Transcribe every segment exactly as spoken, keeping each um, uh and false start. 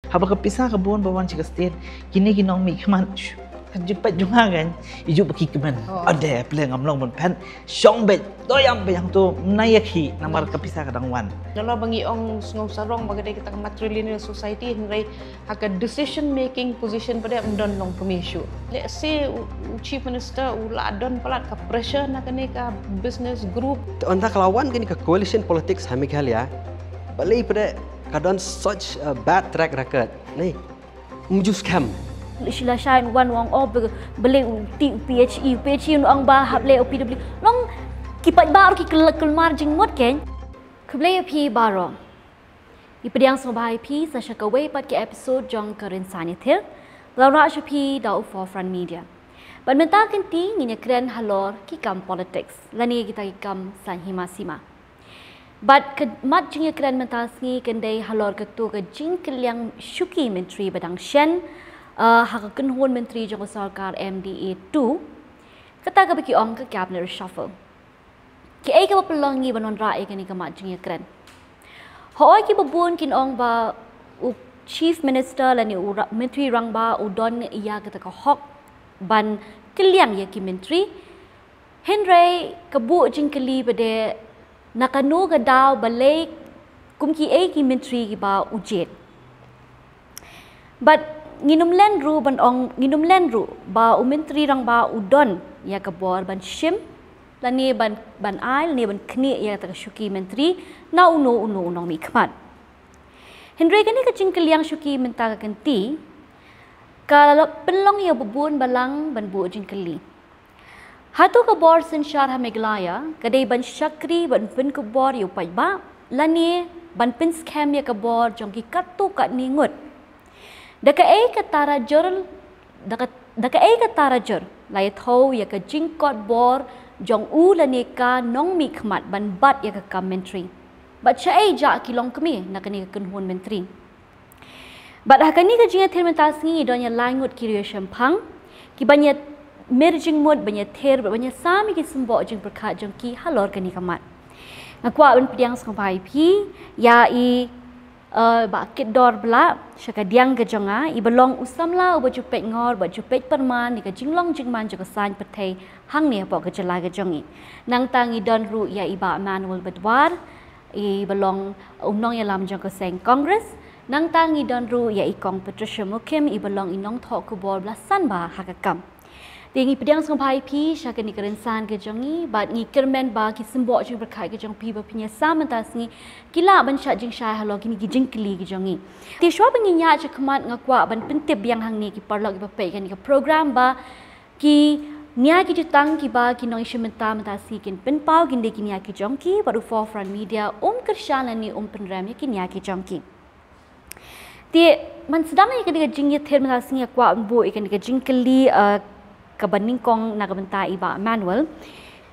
Haba ka pisa ka bun ba wan sha ka state, kine ki nongmihkhmat, shu, ka jingpeit jong nga kan, i ju ba ki kmen. Oh. Ade, pynlong ngam long ban peit, shong beit, doyam beit hangto, mnai ïa ki, namar ka pisa ka dang wan. Nalor ba ngi ong sngew sarong ba ka dei kata ka matrilineal society, hynrei ha ka decision making position pat de ym don longkmie shuh. Let's say u, u Chief Minister u la don palat ka pressure na kane ka business group. Te ynda ka la wan kane ka coalition politics ha Meghalaya, balei pat de ka don such a bad track record. Ni, ym ju skhem. Sheila Shah in wan u ong, oh, be-, balei u ti u P H E, u P H E un ong ba hap leh u P W. Long ki paidbah ruh ki kyl-, kylmar jingmut kein. Khublei ïa phi baroh. Ngi pdiang sngewbha ïa phi sa sha kawei pat ka episode jong ka Rynsan Ïathir, ba la wanrah sha phi da u Forefront Media. Bad mynta ka kynti ngin ïakren halor ki kam politics lane kita ki kam saiñ hima sima. Bad ka mat jingïakren mynta ka sngi kan dei halor kato ka jingkylliang shuki myntri ba dang shen, uh, ha ka kynhun myntri jong ka sorkar M D A two, kata kaba ki ong ka cabinet reshuffle. Kiei kaba pynlong ngi ban wanrah ïa kane ka mat jingïakren? Hooid, kiba bun kin ong ba u Chief Minister lane u ra-, Myntri Rangbah u don ïa kata ka hok ban kylliang ïa ki myntri. Hynrei ka buh jingkylli pat de, na kano ka daw, balei kum kiei ki myntri kiba u jied? Bad ngin ym len ruh ban ong, ngin ym len ruh ba u Myntri Rangbah u don ïa ka bor ban shim lane ban, ban ai lane ban knieh ïa kata ka shuki myntri na uno uno u nongmihkhmat. Hynrei kane ka jingkylliang shuki mynta ka kynti ka la pynlong ïa ba bun balang ban buh jingkylli. Hato ka bor synshar ha Meghalaya ka dei ban shakri ban pynkupbor ïa u paidbah lane ban pynskhem ïa ka bor jong ki katto katne ngut? Da kaei ka tarajur, da ka, da kaei ka tarajur la ïathuh ïa ka jingkot bor jong u lane ka nongmihkhmat ban bat ïa ka kam myntri? Bad shaei jah ki longkmie na kane ka kynhun myntri? Bad ha kane ka jingïathir mynta ka sngi don ïa lai ngut ki riewshemphang kiban ïamir jingmut, ban ïathir, ban ïasam ïa ki symboh jingpyrkhat jong ki halor kane ka mat. Nga kwah ban pdiang sngewbha ïa phi, ïa i, eh, Bah Kitdor Blah, sha ka diang ka jong nga, iba long u samla uba ju peit ngor bad ju peit pyrman ïa ka jinglong jingman jong ka saiñ pyrthei hangne hapoh ka jylla ka jong ngi. Nangta ngi don ruh ïa i Bah Manuel Badwar, iba long u nongïalam jong ka seng Congress. Nangta ngi don ruh ïa i Kong Patricia Mukhim, iba long i nongthoh khubor ba la san bha ha ka kam. Te ngi pdiang sngewbha ïa phi sha kane ka rynsan ka jong ngi, bad ngi kyrmen ba ki symboh jingpyrkhat ka jong phi ba phin ïasam mynta ka sngi ki lah ban shah jingshai halor kine ki jingkylli ka jong ngi. Te shuwa ban ngin ïaid shakhmat, nga kwah ban pyntip biang hangne ki paralok kiba peit kane ka program ba ki nia ki jutang kiba ki nongïashim bynta mynta ka sngi kin pynpaw kin dei ki nia ki jong ki, bad u Forefront Media um kyrshan lane um pynrem ïa ki nia ki jong ki. Te, man sdang ïa kane ka jingïathir mynta ka sngi, nga kwah ban buh ïa kane ka jingkylli, eh, kaba nyngkong na ka bynta i Bah Manuel.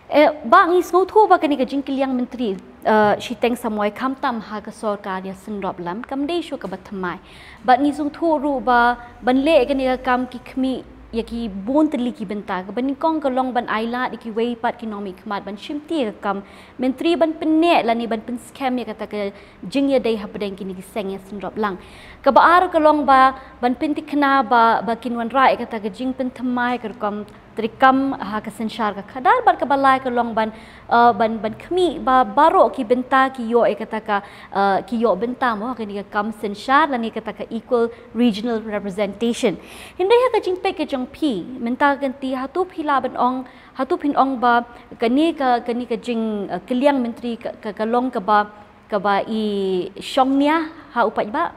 Eh, Bah, ngi sngewthuh ba kane ka jingkylliang myntri, eh, shiteng samoi khamtam ha ka sorkar ïasynrop lam kam dei shuh kaba thymmai. Bad ngi sngewthuh ruh ba ban leh kane ka kam ki khmih ïa ki bun tylli ki bynta. Kaba nyngkong ka long ban ailad ïa kiwei pat ki nongmihkhmat ban shimti ïa ka kam myntri, ban pynneh lane ban pynskhem ïa kata ka jingïadei hapdeng kine ki seng ïasynrop lang. Kaba ar ka long ba ban pyntikna ba, ba kin wanrah ïa kata ka jingpynthymmai ka rukom treikam ha ka synshar ka khadar, bad kaba lai ka long ban, eh, ban, ban khmih ba baroh ki bynta ki ïoh ïa kata ka, eh, ki ïoh bynta mo ha kane ka kam synshar lane kata ka equal regional representation. Hynrei ha ka jingpeit ka jong phi mynta ka kynti, hato phi lah ban ong, hato phin ong ba kane ka, kane ka jing, eh, kylliang myntri ka, ka, ka long kaba, kaba i shongnia ha u paidbah?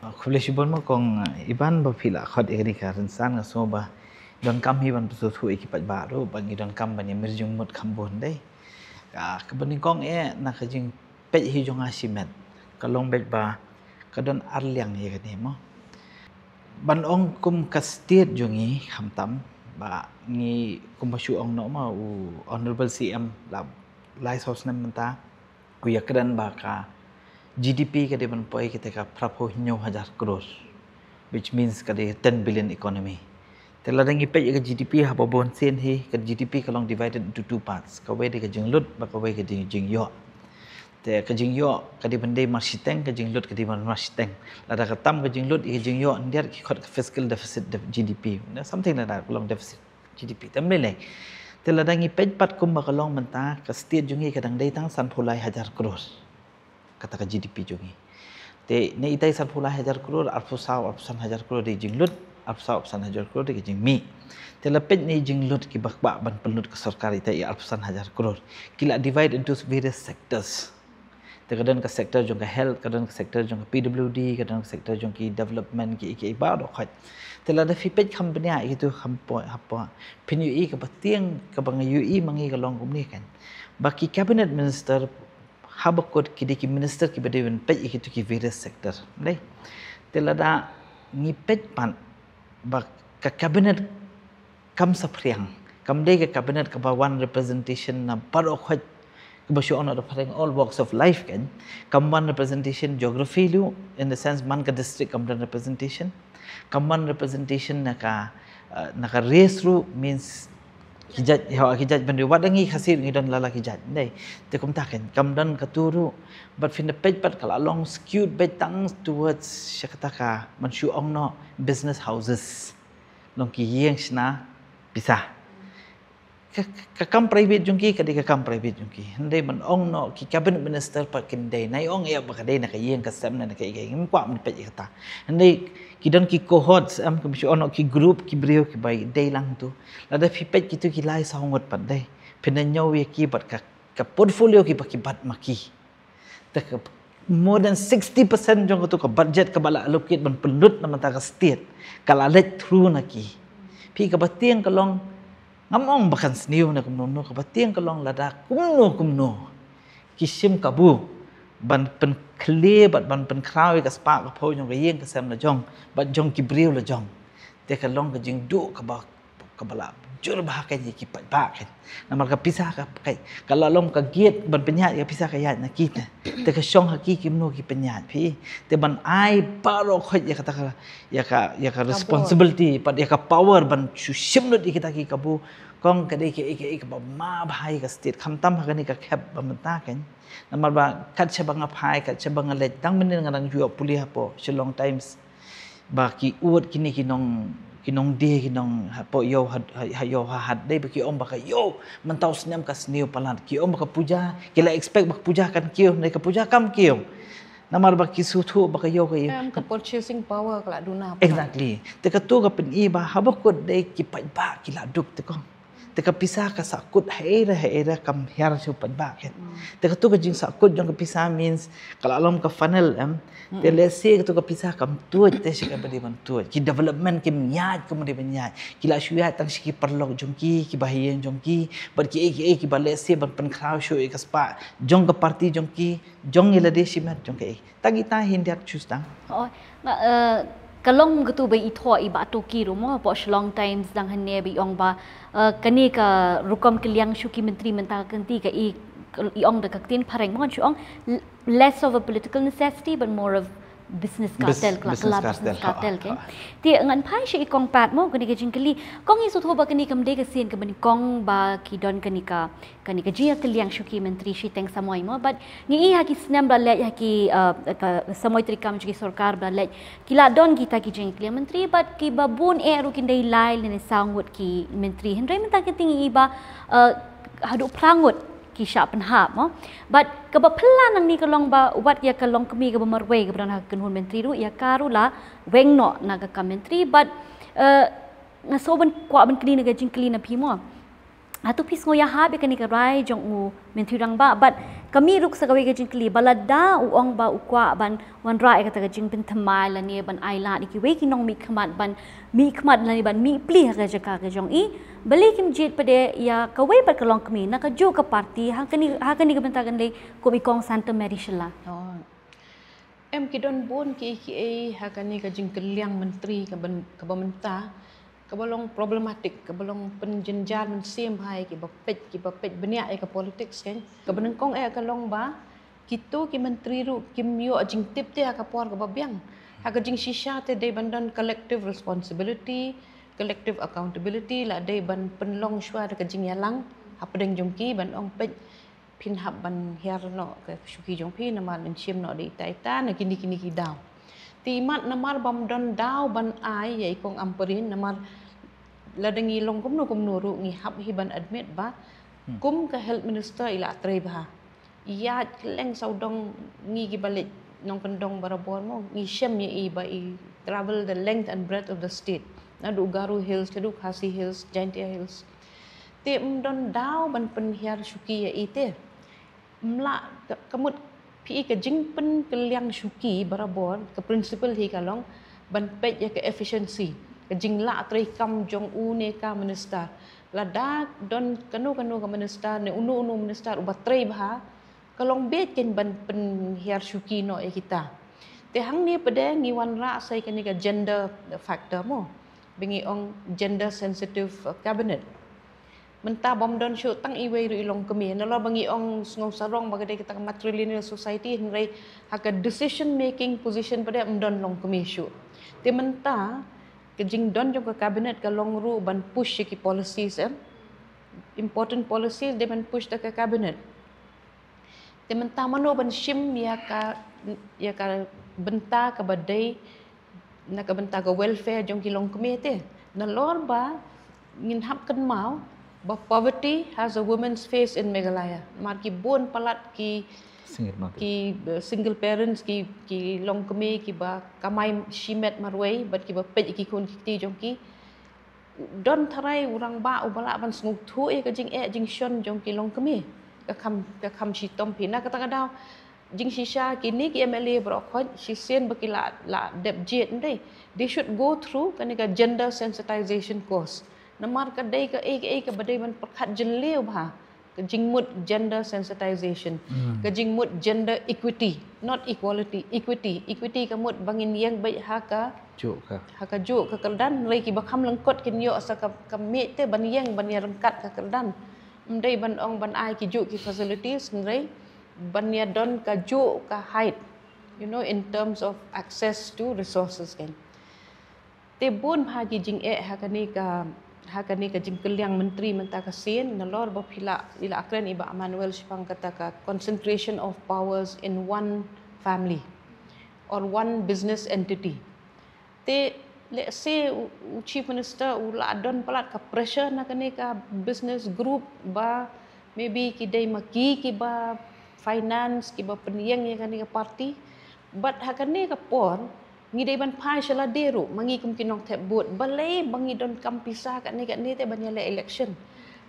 Ah, khublei shibun mo Kong, ah, Iban ba phi la khot ïa kane ka rynsan, nga sngew ba donkam hi ban pynsngewthuh ïa ki paidbah ruh ba ngi donkam ban ïamir jingmut kham bun dei. Ka, kaba nyngkong eh na ka jingpeit hi jong nga shimet, ka long beit ba ka don ar liang ïa kane mo. Ban ong kum ka state jong ngi khamtam, ba ngi kumba shu ong noh ma u Honourable C M la lai saw snem mynta, u ïakren ba ka G D P ka dei ban poi kata ka phraphew hynñiew hajar crore, which means ka dei ten billion economy. Te lada ngi peit ïa ka G D P haba bun sien hi, ka G D P ka long divided into two parts. Kawei dei ka jinglut, bad kawei ka dei ka jingïoh. Te ka jingïoh ka dei ban dei marshiteng, ka jinglut ka dei ban marshiteng. Lada ka tam ka jinglut ïa ka jingïoh, hynrei ki khot ka fiscal deficit, de-, G D P. Na something like that, long deficit G D P. Te ym lei lei. Te lada ngi peit pat kumba ka long mynta, ka state jong ngi ka dang dei tang sanphew lai hajar klur. Kata ka G D P jong ngi. Te ne itai sanphew lai hajar klur, arphew saw, arphew san hajar klur dei jinglut, arphew saw, arphew san hajar klur dei ka jingmih. Te la peit ne jinglut kiba kwah ban pynlut ka sorkar itai arphew san hajar klur. Ki la divide into various sectors. Te ka don ka sector jong ka health, ka don ka sector jong ka P W D, ka don ka sector jong ki development ki, ki baroh khoit. Te lada phi peit kham bniah ïa kitu kham poi, hapoh. Phin ïohi kaba tieng, kaba nga ïohi ma ngi ka long kumne kan. Ba ki cabinet minister, haba kut ki dei ki minister kiba dei ban peit ïa kitu ki various sector. Dei. Te lada ngi peit pat ba ka cabinet kam saphriang. Kam dei ka cabinet kaba wan representation na baroh khoit, kaba shu ong na da phareng all walks of life kan. Kam wan representation geography ruh, in the sense man ka district kam don representation. Kam wan representation na ka, uh, na ka race ruh, means ki jait, ha, ki jait bynriew, wat ngi Khasi ngi don la la ki jait. Dei. Te kumta kan, kam don katu ruh, but phin da peit pat ka la long skewed beit tang towards sha kata ka, man shu ong noh business houses. Long ki ïing shna pisa. Ka, ka kam private jong ki, ka dei ka kam private jong ki. Hynrei man ong noh ki cabinet minister pat kin dei. Nai ong ïa ba ka dei na ka ïing ka sem na ka ïing. Ngim kwah ban peit ïa kata. Hynrei ki don ki cohorts, em, ki shu ong noh ki group, ki briew kiba dei lang tu. Lada phi peit kitu ki lai saw ngut pat dei. Phin da ñiew ïa ki bad ka, ka portfolio kiba ki bat ma ki. Te ka more than sixty percent jong katu ka budget kaba la allocate ban pynlut na bynta ka state, ka la leit through na ki. Phi, kaba tieng ka long, ngam ong ba kan sniew ne kumno kumno, kaba tieng ka long lada kumno kumno ki shim kabu ban pynkhlie bad ban pynkhraw ïa ka spah ka phew jong ka ïing ka sem la jong bad jong ki briew la jong. Te ka long ka jingduh kaba, kaba la jur bha kein ïa ki paidbah kein. Namar ka pisa ka, ka, ka la long ka giat ban pynïaid, ka pisa ka ïaid na ki te. Te ka shong ha ki kumno ki pynïaid, phi. Te ban ai baroh khoit ïa kata ka, ïa ka, ïa ka responsibility, pat ïa ka power ban shu shim lut ïa kita ki kabu. Kong ka dei ka, ka, kaba ma bha ïa ka state, khamtam ha kane ka khep ba mynta kein. Namar ba kat shaba nga phai, kat shaba nga leit, tang mynnin nga dang ju ïoh pule hapoh Shillong Times. Ba ki ud kine ki nong, ki nongdie, ki nong hapoh ïew ha, ha, ha ïew ha hat, dei ba ki ong ba ka ïew mynta u snem ka sniew palat, ki ong ba ka puja, ki la expect ba ka puja kan kiew, ne ka puja kam kiew. Namar ba ki sngewthuh ba ka ïew ka ïew. Em, ka purchasing power ka la duna palat. Exactly. Te katu ka pyni ba haba kut dei ki paidbah ki la duk te kong. Te ka pisa ka sahkut haei re haei re kam hiar shuh paidbah kein. Te katu ka jingsahkut jong ka pisa means ka la long ka funnel, em. Te lehse katu ka pisa kam tuid te sha kaba dei ban tuid. Ki development kim ïaid kaba dei ban ïaid. Ki la shu ïaid tang sha ki paralok jong ki, kiba ha ïing jong ki, bad kiei kiei kiba lehse ban pynkhraw shuh ïa ka spah jong ka party jong ki, jong ïa lade shimet jong kaei. Tang ita hin diat choose tang. Oh, nga, eh, ka long katu ba i thoh i Bah Toki ruh mo, hapoh Shillong Times dang hangne ba i ong ba, eh, kane ka rukom kylliang shuki myntri mynta ka kynti ka i, i ong da ka ktien phareng mo, shu ong l-, less of a political necessity but more of business cartel, ka la, business cartel kein. Te ngan phai sha i Kong Pat mo, kane ka jingkylli. Kong, i sngewthuh ba kane kam dei ka sien kaba nyngkong ba ki don kane ka, kane ka jingïakylliang shuki myntri shiteng samoi mo, but ngi i ha ki snem ba la leit, ha ki, uh, ka samoi treikam shuki sorkar ba la leit, ki la don kita ki jingïakylliang myntri, but kiba bun eh ruh kin dei lai lane saw ngut ki myntri. Hynrei mynta ka kynti ngi i ba, uh, haduh phra ngut ki shah pynhap mo. But kaba phylla nangne ka long ba wat ïa ka longkmie kaba marwei kaba don ha ka kynhun myntri ruh, ïa ka ruh la weng noh na ka kam myntri, but, uh, nga sngew ban kwah ban kylli na ka jingkylli na phi mo. Hato phi sngew ïahap ïa kane ka rai jong u Myntri Rangbah, bad ka mih ruh sa kawei ka jingkylli, ba lada u ong ba u kwah ban wanrah ïa kata ka jingpynthymmai lane ban ailad ïa kiwei ki nongmihkhmat ban mihkhmat lane ban mih pli ha ka jaka ka jong i, balei kim jied pat de ïa kawei pat ka longkmie na kajuh ka party ha kane, ha kane ka bynta kan lei kum i Kong Santa Mary Shylla. Oh. Em, ki don bun kiei kiei ha kane ka jingkylliang myntri kaba, kaba mynta, kaba long problematic, kaba long pynjynjar mynsiem ha ïa kiba peit, kiba peit bniah ïa ka politics kein. Kaba nyngkong eh ka long ba kito ki myntri ruh kim ïoh jingtip te ha ka por kaba biang. Ha ka jingshisha te dei ban don collective responsibility, collective accountability, la dei ban pynlong shuwa da ka jingïalang hapdeng jong ki ban ong peit phin hap ban hiar noh ka shuki jong phi namar yn shim noh da ita ita na kini kini ki daw. Te imat namar bym don daw ban ai ïa i kong Ampareen namar lada ngi long kumno kumno ruh ngi hap hi ban admit ba kum ka health minister i la trei bha. Ïaid kylleng sawdong ngi kiba leit nongkyndong barabor mo, ngi shem ïa i ba i travel the length and breadth of the state. Naduh Garo Hills, shaduh Khasi Hills, Jaintia Hills. Te ym don daw ban pynhiar shuki ïa i te. Ym lah ka, ka mut phi i ka jingpynkylliang shuki barabor, ka principle hi ka long ban peit ïa ka efficiency, ka jinglah treikam jong une ka minister. Lada don kano kano ka minister ne uno uno minister uba trei bha, ka long beit kein ban pynhiar shuki noh ïa kita. Te hangne pat de ngi wanrah sa ïa kane ka gender factor mo, ba ngi ong gender sensitive, uh, cabinet. Mynta bym don shuh tang iwei ruh i longkmie. Nalor ba ngi ong sngew sarong ba ka dei kata ka matrilineal society, hynrei ha ka decision making position pat de ym don longkmie shuh. Te mynta ka jingdon jong ka cabinet ka long ruh ban push ïa ki policies, eh, important policies dei ban push da ka cabinet. Te mynta mano ban shim ïa ka, ïa ka bynta kaba dei na ka bynta ka welfare jong ki longkmie te. Nalor ba ngin hap kynmaw ba poverty has a woman's face in Meghalaya. Mar ki bun palat ki, ki, uh, single parents, ki, ki longkmie kiba kamai shimet marwei bad kiba peit ïa ki khun ki kti jong ki. Don tharai u rangbah uba lah ban sngewthuh ïa ka jingeh jingshon jong ki longkmie. Ka kham, ka kham shitom phi na kata ka daw. Jingshisha kine ki M L A baroh khoit shisien ba ki la, la dep jied ndei. They should go through kane ka gender sensitization course. Namar ka dei kaei kaei kaba dei ban pyrkhat jylliew bha. Ka jingmut gender sensitization, ka jingmut gender equity, not equality, equity. Equity ka mut ba ngin ïeng beit ha ka, ha ka juh ka kyrdan, hynrei kiba kham lyngkot kin ïoh sa ka, ka miej te ban ïeng ban ïa ryngkat ka kyrdan. Ym dei ban ong ban ai ki juh ki facilities, hynrei ban ïa don ka juh ka height, you know, in terms of access to resources kan. Te bun ha ki jingeh ha kane ka, ha kane ka jingkylliang myntri mynta ka sien, nalor ba phi la, i la kren i Bah Emmanuel shaphang kata ka concentration of powers in one family or one business entity. Te let's say u, u Chief Minister u la don palat ka pressure na kane ka business group ba maybe ki dei ma ki kiba finance, kiba pynïeng ïa kane ka party. But ha kane ka por ngi dei ban phai sha lade ruh ma ngi kum ki nongthep vote. Balei ba ngi don kam pisa katne katne te ban ïaleh election?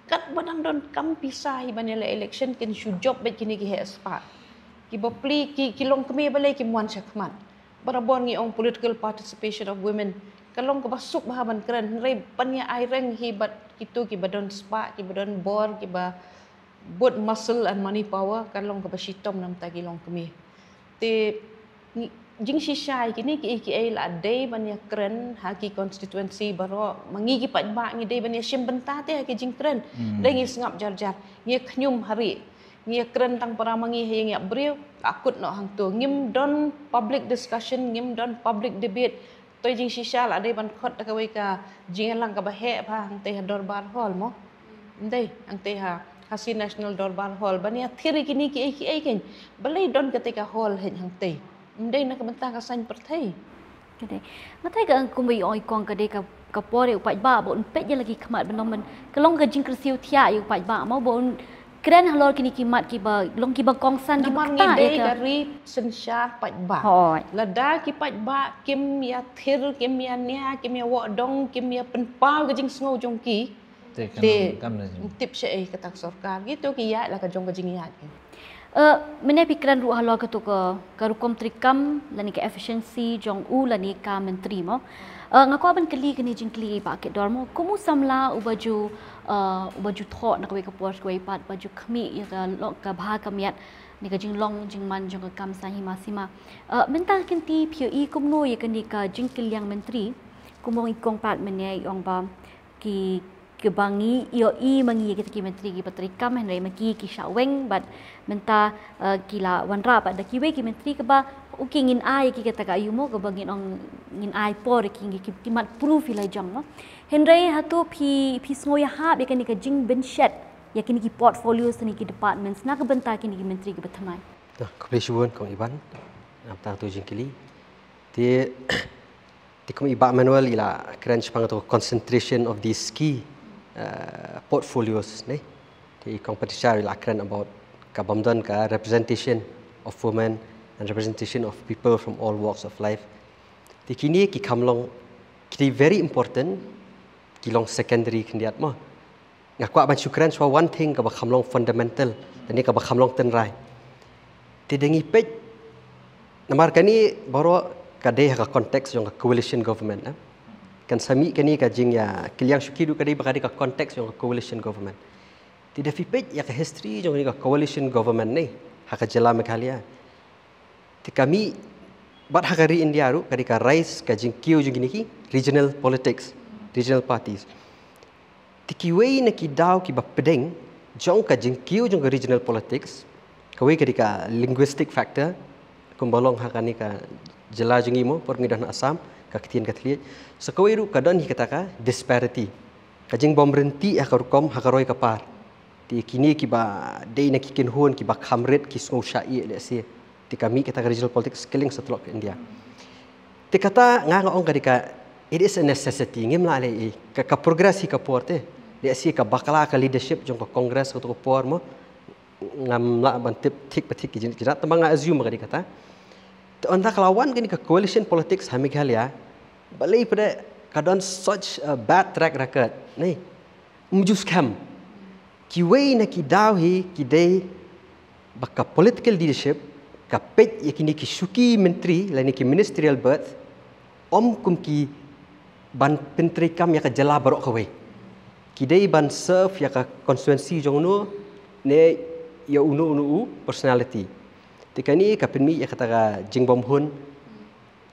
Katba dang don kam pisa hi ban ïaleh election kin shu jop beit kine ki heh spah. Kiba plie ki, ki longkmie balei kim wan shakhmat? Barabor ngi ong political participation of women ka long kaba suk bha ban kren, hynrei ban ïa aireng hi bad kito kiba don spah, kiba don bor, kiba both muscle and money power ka long kaba shitom na bynta ki longkmie. Te ngi, jingshisha ïa kine kiei kiei la dei ban ïa kren ha ki constituency baroh. Ma ngi ki paidbah ngi dei ban ïa shim bynta te ha ki jingkren. Dei ngi sngap jar jar, ngi ïa khñium ha rieh, ngi ïa kren tang para ma ngi ha ïing ïap briew, la kut noh hangto. Ngim don public discussion, ngim don public debate. Toi jingshisha la dei ban khot da kawei ka jingïalang kaba heh bha hangtei ha Dorbar Hall mo. Ym dei, hangtei ha Khasi National Dorbar Hall ban ïa thir ïa kine kiei kiei kein. Balei don katei ka hall heh hangtei? Ym dei na ka bynta ka saiñ pyrthei. Ka dei. Nga thei ka kumba i ong i kong ka dei ka, ka por ïa u paidbah ba un peit ïa la ki khmat ban long ban, ka long ka jingkyrsiew thiah ïa u paidbah mo ba un kren halor kine ki mat kiba long kiba kongsan kiba ktah ïa ka. Namar ngi dei ka ri synshar paidbah. Hooid. Lada ki paidbah kim ïa thir, kim ïa nia, kim ïa wad dong, kim ïa pynpaw ka jingsngew jong ki. Te kan, te kam na jing, tip sha ei kata ka sorkar. Kito ki ïaid la ka jong ka jingïaid ki. Eh, mynne phi kren ruh halor kato ka, ka rukom treikam lane ka efficiency jong u lane ka myntri mo. Eh, nga kwah ban kylli kane jingkylli ba ki dor mo. Kum u samla uba ju, eh, uba ju thoh na kawei ka por kawei pat ba ju khmih ïa ka lok ka bha ka miat ne ka jinglong jingman jong ka kam saiñ hima sima. Eh, mynta ka kynti phi ïohi kumno ïa kane ka jingkylliang myntri? Kumno i kong pat mynne i ong ba ki, kiba ngi ïohi ma ngi ïa kita ki myntri kiba treikam hynrei ma ki ki shah weng bad mynta, eh, ki la wanrah bad da kiwei ki myntri kiba, okay, ngin ai ïa ki kata ka aïu mo kaba ngin ong ngin ai por ïa ki, ki, ki mat proof ïa la jong mo. Hynrei hato phi, phi sngew ïahap ïa kane ka jingbynshet ïa kine ki portfolios ne ki departments na ka bynta kine ki myntri kiba thymmai? Khublei shibun Kong Iban. Namar tang tu jingkylli. Te te kum i Bah Manuel i la kren shaphang tu concentration of these key uh, portfolios ne. Te i Kong Patricia i la kren about ka bym don ka representation of women and representation of people from all walks of life. Te kine ki kham long ki very important, ki long secondary khyndiat mo. Nga kwah ban shu kren shuwa one thing kaba kham long fundamental, lane kaba kham long tynrai. Te da ngi peit, namar kane baroh ka dei ha ka context jong ka coalition government, eh? Kan sa mih kane ka jingïakylliang shuki ruh ka dei ba ka dei ka context jong ka coalition government. Te da phi peit ïa ka history jong kane ka coalition government ne ha ka jylla Meghalaya. Te ka mih bad ha ka ri India ruh ka dei ka rise ka jingkiew jong kine ki regional politics, regional parties. Te kiwei na ki daw kiba pdeng jong ka jingkiew jong ka regional politics, kawei ka dei ka linguistic factor, kumba long ha kane ka jylla jong ngi mo, por ngi don ha Assam, ka ktien ka thylliej. Sa kawei ruh ka don hi kata ka disparity, ka jingbymryntih ha ka rukom, ha ka roi ka par. Te kine kiba dei na ki kynhun kiba kham rit, ki sngew shah ïeh lehse. Te ka mih kata ka regional politics kylleng satlak ka India. Te kata nga nga ong ka dei ka, it is a necessity, ngim lah leh ei, ka, ka progress hi ka por te. Lehse ka bakla ka leadership jong ka Congress kato ka por mo, ngam lah ban tip thik ba thik ki jingkynjat, tangba nga assume ka dei kata. Te ynda ka la wan kane ka coalition politics ha Meghalaya, balei pat ka don such a bad track record ne? Ym ju skhem. Kiwei na ki daw hi ki dei ba ka political leadership ka peit ïa kine ki shuki myntri lane ki ministerial berth, ym kum ki ban pyntreikam ïa ka jylla baroh kawei. Ki dei ban serve ïa ka constituency jong uno ne ïa uno uno u personality. Te kane ka pynmih ïa kata ka jingbymhun.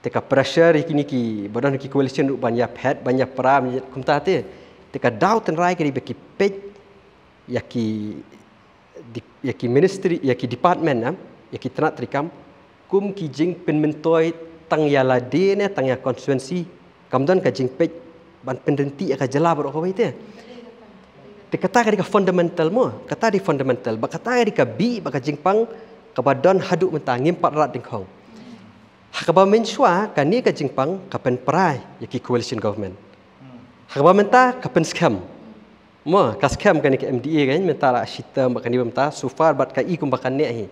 Te ka pressure ïa kine kiba don ha ki coalition ruh ban ïa phet, ban ïa pra, ban ïa kumta te. Te ka daw tynrai ka dei ba ki peit ïa ki, ïa ki ministry, ïa ki department, ïa ki tnat treikam kum ki jingpynmyntoi tang ïa lade ne tang ïa constituency. Kam don ka jingpeit ban pynryntih ïa ka jylla baroh kawei te. Te kata ka dei ka fundamental mo, kata dei fundamental, ba kata ka dei ka bih ba ka jingpang kaba don haduh mynta, ngim pat rat dyngkhong. Ha kaba mynshuwa kane ka jingpang ka pynpra ïa ki coalition government. Ha kaba mynta ka pynskhem. Mo, ka skhem kane ka M D A kan, mynta la shi term bad kane ba mynta, so far bad ka i kumba kan neh hi.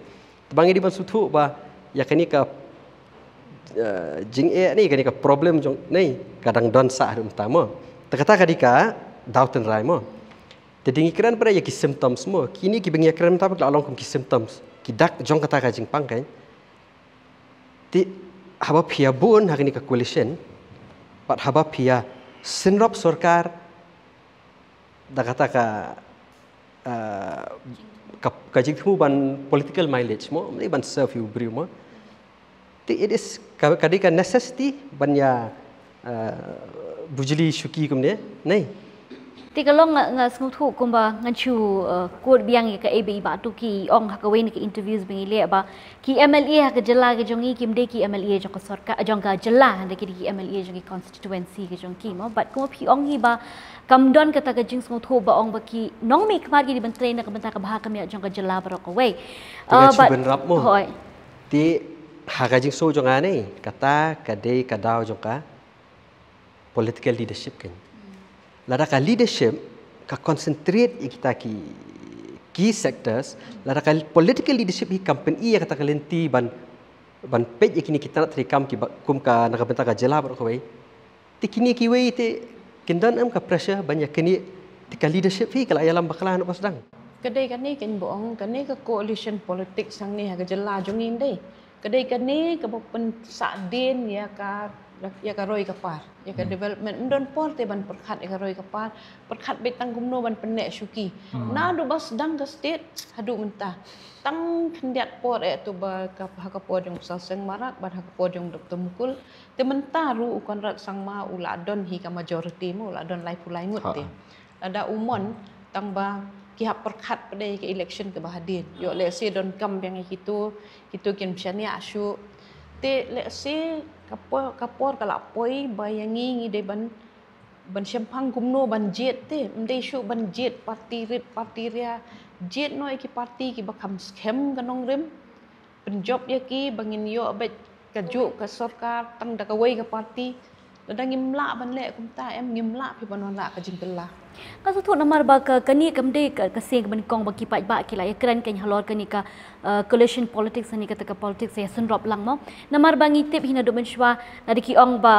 Tangba ngi dei ban sngewthuh ba ïa kane ka, eh, jingeh ne, kane ka problem jong ne ka dang don sah haduh mynta mo. Te kata ka dei ka daw tynrai mo. Te da ngi kren pat ïa ki symptoms mo, kine kiba ngi ïa kren mynta pat ki la long kum ki symptoms, ki dak jong kata ka jingpang kan. Te haba phi ïa bun ha kane ka coalition bad haba phi ïa synrop sorkar da kata ka, ah, ka, ka jingthmu ban political mileage mo, ym dei ban serve ïa u briew mo. Te it is ka, ka dei ka necessity ban ïa, ah, bujli shuki kumne ne. Te ka long nga, nga sngewthuh kumba ngan shu, eh, quote biang ïa kaei ba i Bah Tuki i ong ha kawei na ka interviews ba ngi leh ba ki M L A ha ka jylla ka jong ngi kim dei ki M L A jong ka sorkar, jong ka jylla, hynrei ki dei ki M L A jong ki constituency ka jong ki mo. Bad kumba phi ong hi ba kam don kata ka jingsngewthuh ba ong ba ki nongmihkhmat ki dei ban trei na ka bynta ka bha ka miat jong ka jylla baroh kawei. Te nga, ah, shu bad bynrap mo. Hooid. Te ha ka jingsngew jong nga ne, kata ka dei ka daw jong ka political leadership kan. Lada ka leadership ka concentrate ïa kita ki key sectors, lada ka political leadership hi kam pyni ïa kata ka lynti ban, ban peit ïa kine ki tnat treikam kiba kum ka na ka bynta ka jylla baroh kawei. Te kine kiwei te kin don em ka pressure ban ïa kine, te ka leadership hi ka la ïalam bakla na ba sdang. Ka dei kane kan ba ong kane ka coalition politics hangne ha ka jylla jong ngi dei. Ka dei kane kaba pynsahdien ïa ka, ïa ka roi ka par, ïa ka development. Ym don por te ban pyrkhat ïa ka roi ka par, pyrkhat beit tang kumno ban pynneh shuki. Naduh ba sdang ka state haduh mynta. Tang khyndiat por eh tu ba ka, ha ka por jong u Sir Seng Marak bad ha ka por jong Doctor Mukul. Te mynta ruh u Conrad Sangma u la don hi ka majority mo, u la don laiphew lai ngut te. Lada u mon tang ba ki hap pyrkhat pat ïa ka election kaba hadien. Ïoh lehse donkam biang ïa kito, kito kin shaniah shuh. Te lehse ka por, ka por ka la poi ba ïa ngi ngi dei ban Ban shemphang kumno ban jied te, ym dei shuh ban jied party rit party ria, jied noh ïa ki party kiba kham skhem ka nongrim, pynjop ïa ki ba ngin ïoh beit kajuh ka sorkar tang da kawei ka party. Lada ngim lah ban leh kumta em, ngim lah phi ban wanrah ka jingkylla. Nga sngewthuh namar ba ka, kane kam dei ka, ka seng kaba nyngkong ba ki paidbah ki la ïakren kein halor kane ka, eh, coalition politics, kane kata ka politics ïa synrop lang mo. Namar ba ngi tip hi naduh mynshuwa, lada ki ong ba,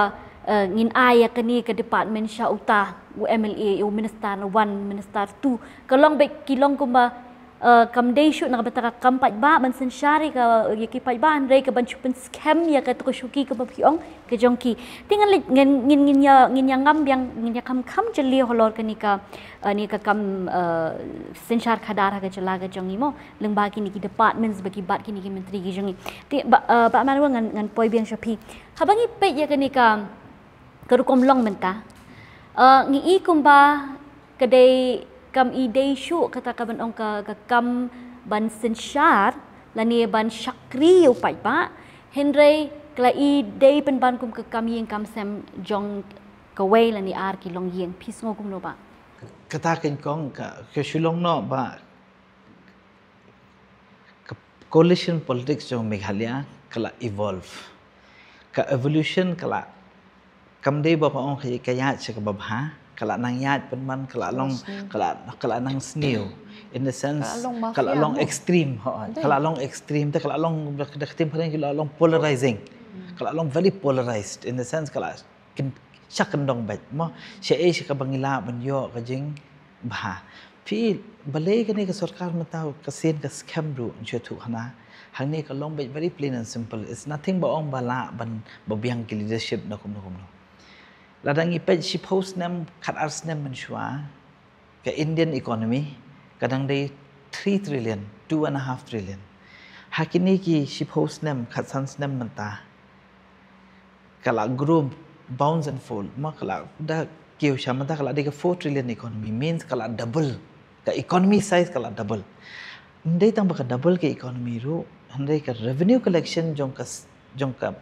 eh, ngin ai ïa kane ka department sha uta u M L A, u minister one, minister two, ka long beit ki long kumba, eh, kam dei shuh na ka bynta ka kam paidbah, ban synshar ïa ka, ïa ki paidbah, hynrei ka ban shu pynskhem ïa kata ka shuki kaba phi ong ka jong ki. Te ngan leit, ngin, ngin, ngin ïa, ngin ïa ngam biang, ngin ïa kham kham jylliew halor kane ka, eh, ne ka kam, eh, synshar khadar ha ka jylla ka jong ngi mo, lyngba kine ki departments ba ki bat kine ki myntri ki jong ngi. Te Bah, eh, Bah Manuel, ngan, ngan poi biang sha phi. Haba ngi peit ïa kane ka, ka rukom long mynta, eh, ngi i kumba ka dei, kam i dei shuh kata ka ban ong ka, ka kam ban synshar lane ban shakri ïa u paidbah, hynrei ka la i dei pynban kum ka kam ïing kam sem jong kawei lane ar ki longïing. Phi sngew kumno Bah? Kata ka nyngkong ka, ka shu long noh ba ka coalition politics jong Meghalaya ka la evolve. Ka evolution ka la, kam dei ba ka ong ka, ka ïaid sha kaba bha, ka la nang ïaid pynban, ka la long, ka la, ka la nang sniew. In the sense, ka la long extreme, ho, ka la long extreme, te ka la long, da ka ktien phareng ki la long polarizing. Ka la long very polarized, in the sense, ka la kyn-, sha kyndong beit mo, sha ei sha kaba ngi lah ban ïoh ka jingbha. Phi, balei kane ka sorkar mynta ka sien ka skhem ruh, ngi shu thuh hana. Hangne ka long beit very plain and simple. It's nothing ba ong ba lah ban ba biang ki leadership na kumno kumno. Lada ngi peit shiphew snem, khatar snem mynshuwa, ka Indian economy ka dang dei three trillion, two and a half trillion. Ha kine ki shiphew snem, khatsan snem mynta, ka la grow bounce and fold, ma ka la da kiew sha mynta ka la dei ka four trillion economy, means ka la double, ka economy size ka la double. Ym dei tang ba ka double ka economy ruh, hynrei ka revenue collection jong ka s-, jong ka,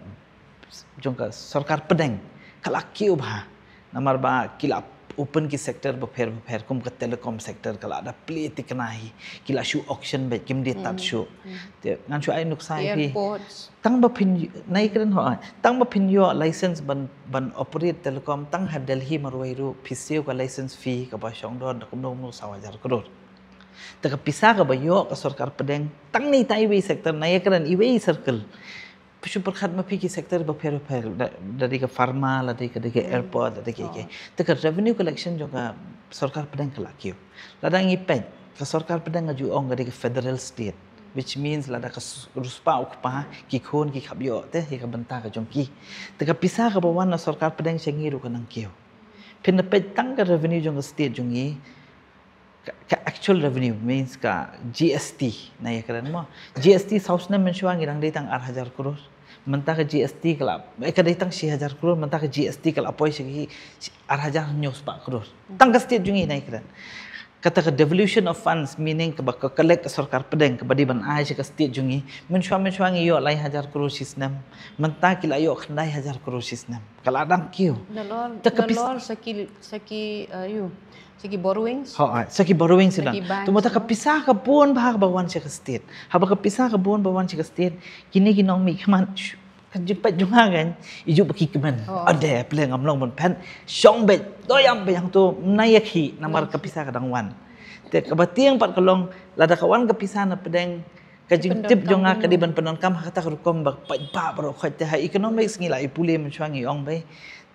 jong ka sorkar pdeng ka la kiew bha. Namar ba ki la open ki sector bapher bapher, kum ka telecom sector ka la da plie thikna hi, ki la shu auction beit, kim dei tad shuh. Te ngan shu ai nuksa ïa phi. Tang ba phin, nai kren ho, tang ba phin ïoh license ban, ban operate telecom tang ha Delhi marwei ruh, phi siew ka license fee kaba shong don da kumno kumno saw hajar klur. Te ka pisa kaba ïoh ka sorkar pdeng tang na itai iwei sector, nai kren iwei circle, phi shu pyrkhat ma phi ki sector bapher bapher, da, da dei ka pharma, la dei ka, dei ka airport, la dei ka, ka. Te ka revenue collection jong ka sorkar pdeng ka la kiew. Lada ngi peit, ka sorkar pdeng nga ju ong ka dei ka federal state, which means lada ka s-, riewspah u kpa, ki khun ki khap ïoh te ïa ka bynta ka jong ki. Te ka pisa kaba wan na sorkar pdeng sha ngi ruh ka nang kiew. Phin da peit tang ka revenue jong ka state jong ngi, ka, ka actual revenue, means ka G S T, nai kren mo. G S T saw snem mynshuwa ngi dang dei tang ar hajar klur. Mynta ka G S T ka la, eh, ka dei tang shi hajar klur, mynta ka G S T ka la poi sha ki ar hajar hynñiew spah klur. Tang ka state jong ngi, nai kren. Kata ka devolution of funds, meaning kaba ka collect ka sorkar pdeng, kaba dei ban ai sha ka state jong ngi. Mynshuwa, mynshuwa ngi ïoh lai hajar klur shi snem. Mynta ki la ïoh khyndai hajar klur shi snem. Ka la dang kiew. Nalor, te ka pis- nalor sa ki, sa ki, uh, ïoh, sa ki borrowings. Ho, ah, sa ki borrowings. Sa ki banks, tu mynta ka pisa ka bun bha kaba wan sha ka state. Haba ka pisa ka bun ba wan sha ka state, kine ki nongmihkhmat, shu, ka jingpeit jong nga kan, i ju ba ki kmen. Ade, pynlong ngam long ban phet. Shong beit, doyam beit hangto, nai ïa ki, namar ka pisa ka dang wan. Te kaba tieng pat ka long, lada ka wan ka pisa na pdeng, ka jingtip jong nga ka dei ban pyndonkam ha kata ka rukom ba paidbah baroh khoit. Te ha economics ngi la i pule mynshuwa ngi ong beit,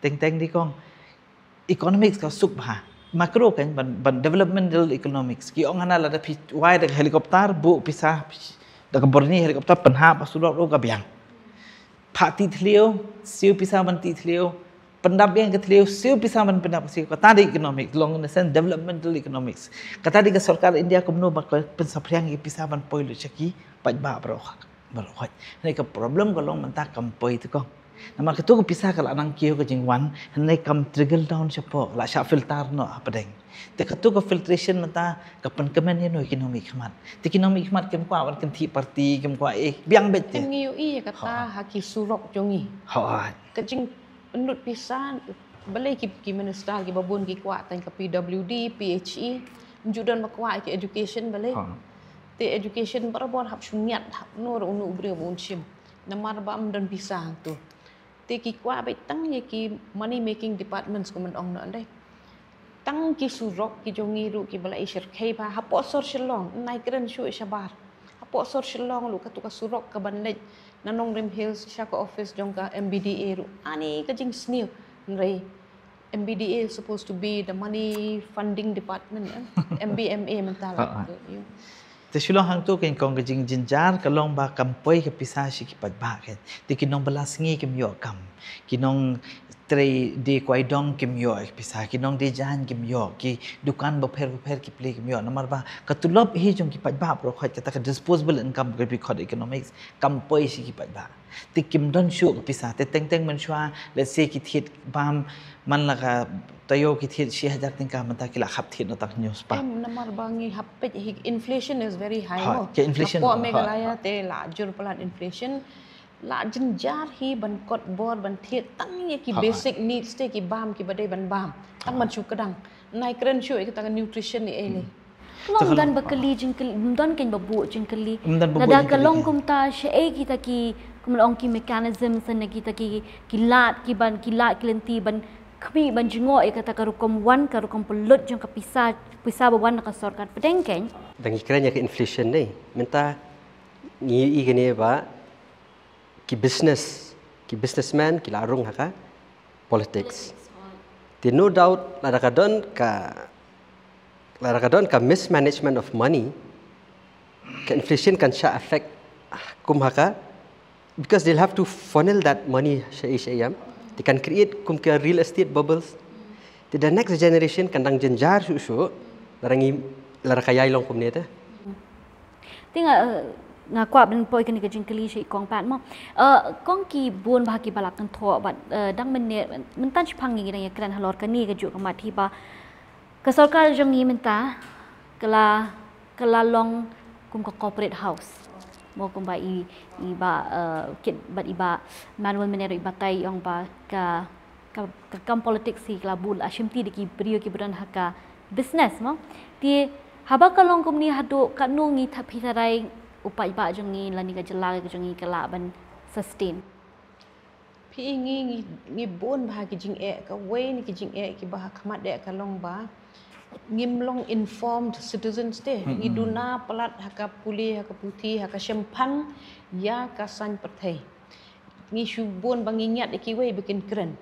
teng teng dei kong. Economics ka suk bha. Macro kan ban, ban developmental economics. Ki ong hana lada phi wai da ka helicopter, buh pisa da ka byrni helicopter, pynhap ha surok ruh ka biang. Phah tih thliew, siew pisa ban tih thliew, pyndap biang ka thliew, siew pisa ban pyndap ka thliew. Kata dei economics, long in the sense developmental economics. Kata dei ka sorkar India kumno ba ka pynsaphriang ïa pisa ban poi lut sha ki paidbah baroh, baroh khoit. Hynrei ka problem ka long mynta kam poi te kong. Namar katu ka pisa ka la nang kiew ka jingwan, hynrei kam trickle down shapoh, la shah filter noh hapdeng. Te katu ka filtration mynta ka pynkmen ïa no ïa ki nongmihkhmat. Te ki nongmihkhmat kim kwah ban kynthih party, kim kwah eh, biang beit te. Te ngi ïohi ïa kata ha ki surok jong ngi. Hooid. Ka jingpynlut pisa, Balei ki, ki minister ki babun ki kwah tang ka P W D, P H E, mju don ba kwah ki education balei. Te education barabor hap shu ngiat hap nur unu u briew un shim. Namar ba am don pisa tu. Te ki kwah beit tang ïa ki money making departments kumno ong noh dei. Tang ki surok ki jong ngi ruh ki ba la i syrkhei ba hapoh sor Shillong, nai kren shu shabar. Hapoh sor Shillong ruh katu ka surok ka ban leit na Nongrim Hills sha ka office jong ka M B D A ruh. Ani ka jingsniew nrei M B D A is supposed to be the money funding department, eh? M B M A mynta la. Te Shillong hangtu keiñ kong ka jingjynjar ka long ba kam poi ka pisa sha ki paidbah keiñ. Te ki nong bylla sngi kim ïoh kam. Ki nong trei die kwai dong kim ïoh ka pisa. Ki nong die jaiñ kim ïoh. Ki dukan bapher bapher ki plie kim ïoh. Namar ba ka tulop hi jong ki paidbah baroh khoit kata ka disposable income ka bi khot economics kam poi sha ki paidbah. Te kim don shuh ka pisa. Te teng teng mynshuwa, let's say ki thied bam man la ka taïew ki thied shi hajar tyngka mynta ki la hap thied noh tang hynñiew spah. Em, namar ba ngi hap peit hi inflation is very high. Hooid, mo. Ka inflation. Hapoh Meghalaya te la jur palat inflation. La jynjar hi ban kot bor ban thied tang ïa ki basic needs te ki bam ki ba dei ban bam. Tang ban shu kdang. Nai kren shu ïa ka tang nutrition ni ei lei. Long don ba kylli jingkylli, don keiñ ba buh jingkylli. Lada ka long kumta shaei kita ki, kumno ong ki mechanism, sa na kita ki, ki lad, ki ban, ki lad, ki lynti ban khmih ban jngoh ïa kata ka rukom wan, ka rukom pynlut jong ka pisa, pisa ba wan na ka sorkar pdeng keiñ. Dang ngi kren ïa ka inflation ne. Mynta ngi i kane ba ki business, ki businessman ki la rung ha ka politics. Te no doubt lada ka don ka, lada ka don ka mismanagement of money, ka inflation kan shah affect kum ha ka, because they'll have to funnel that money shaei shaei, em. They can create kum ka real estate bubbles. Te the next generation kan dang jynjar shuh shuh lada ngi, lada ka ïai long kumne te. Te nga, eh, nga kwah ban poi kane ka jingkylli sha i Kong Pat mo. Eh, kong ki bun bah ki ba la kynthoh bad, eh, dang mynne, mynta shaphang ngi dang ïa kren halor kane ka juh ka mat hi ba ka sorkar jong ngi mynta ka la, ka la long kum ka corporate house. Mo kumba i, i ba, eh, kit bad i ba Manuel mynne ruh i batai ong ba ka ka, ka kam politics hi ka la bud la shimti da ki briew ki ba don ha ka business mo. Te haba ka long kumne haduh katno ngi thap hi tharai u paidbah jong ngi lane ka jylla ka jong ngi ka lah ban sustain. Phi i ngi, ngi, ngi bun bah ki jingeh, kawei na ki jingeh ki ba ha khmat eh ka long ba ngim long informed citizens te. Ngi duna palat ha ka pule, ha ka puthi, ha ka shemphang ïa ka saiñ pyrthei. Ngi shu bun ba ngi ngiat ïa kiwei ba kin kren.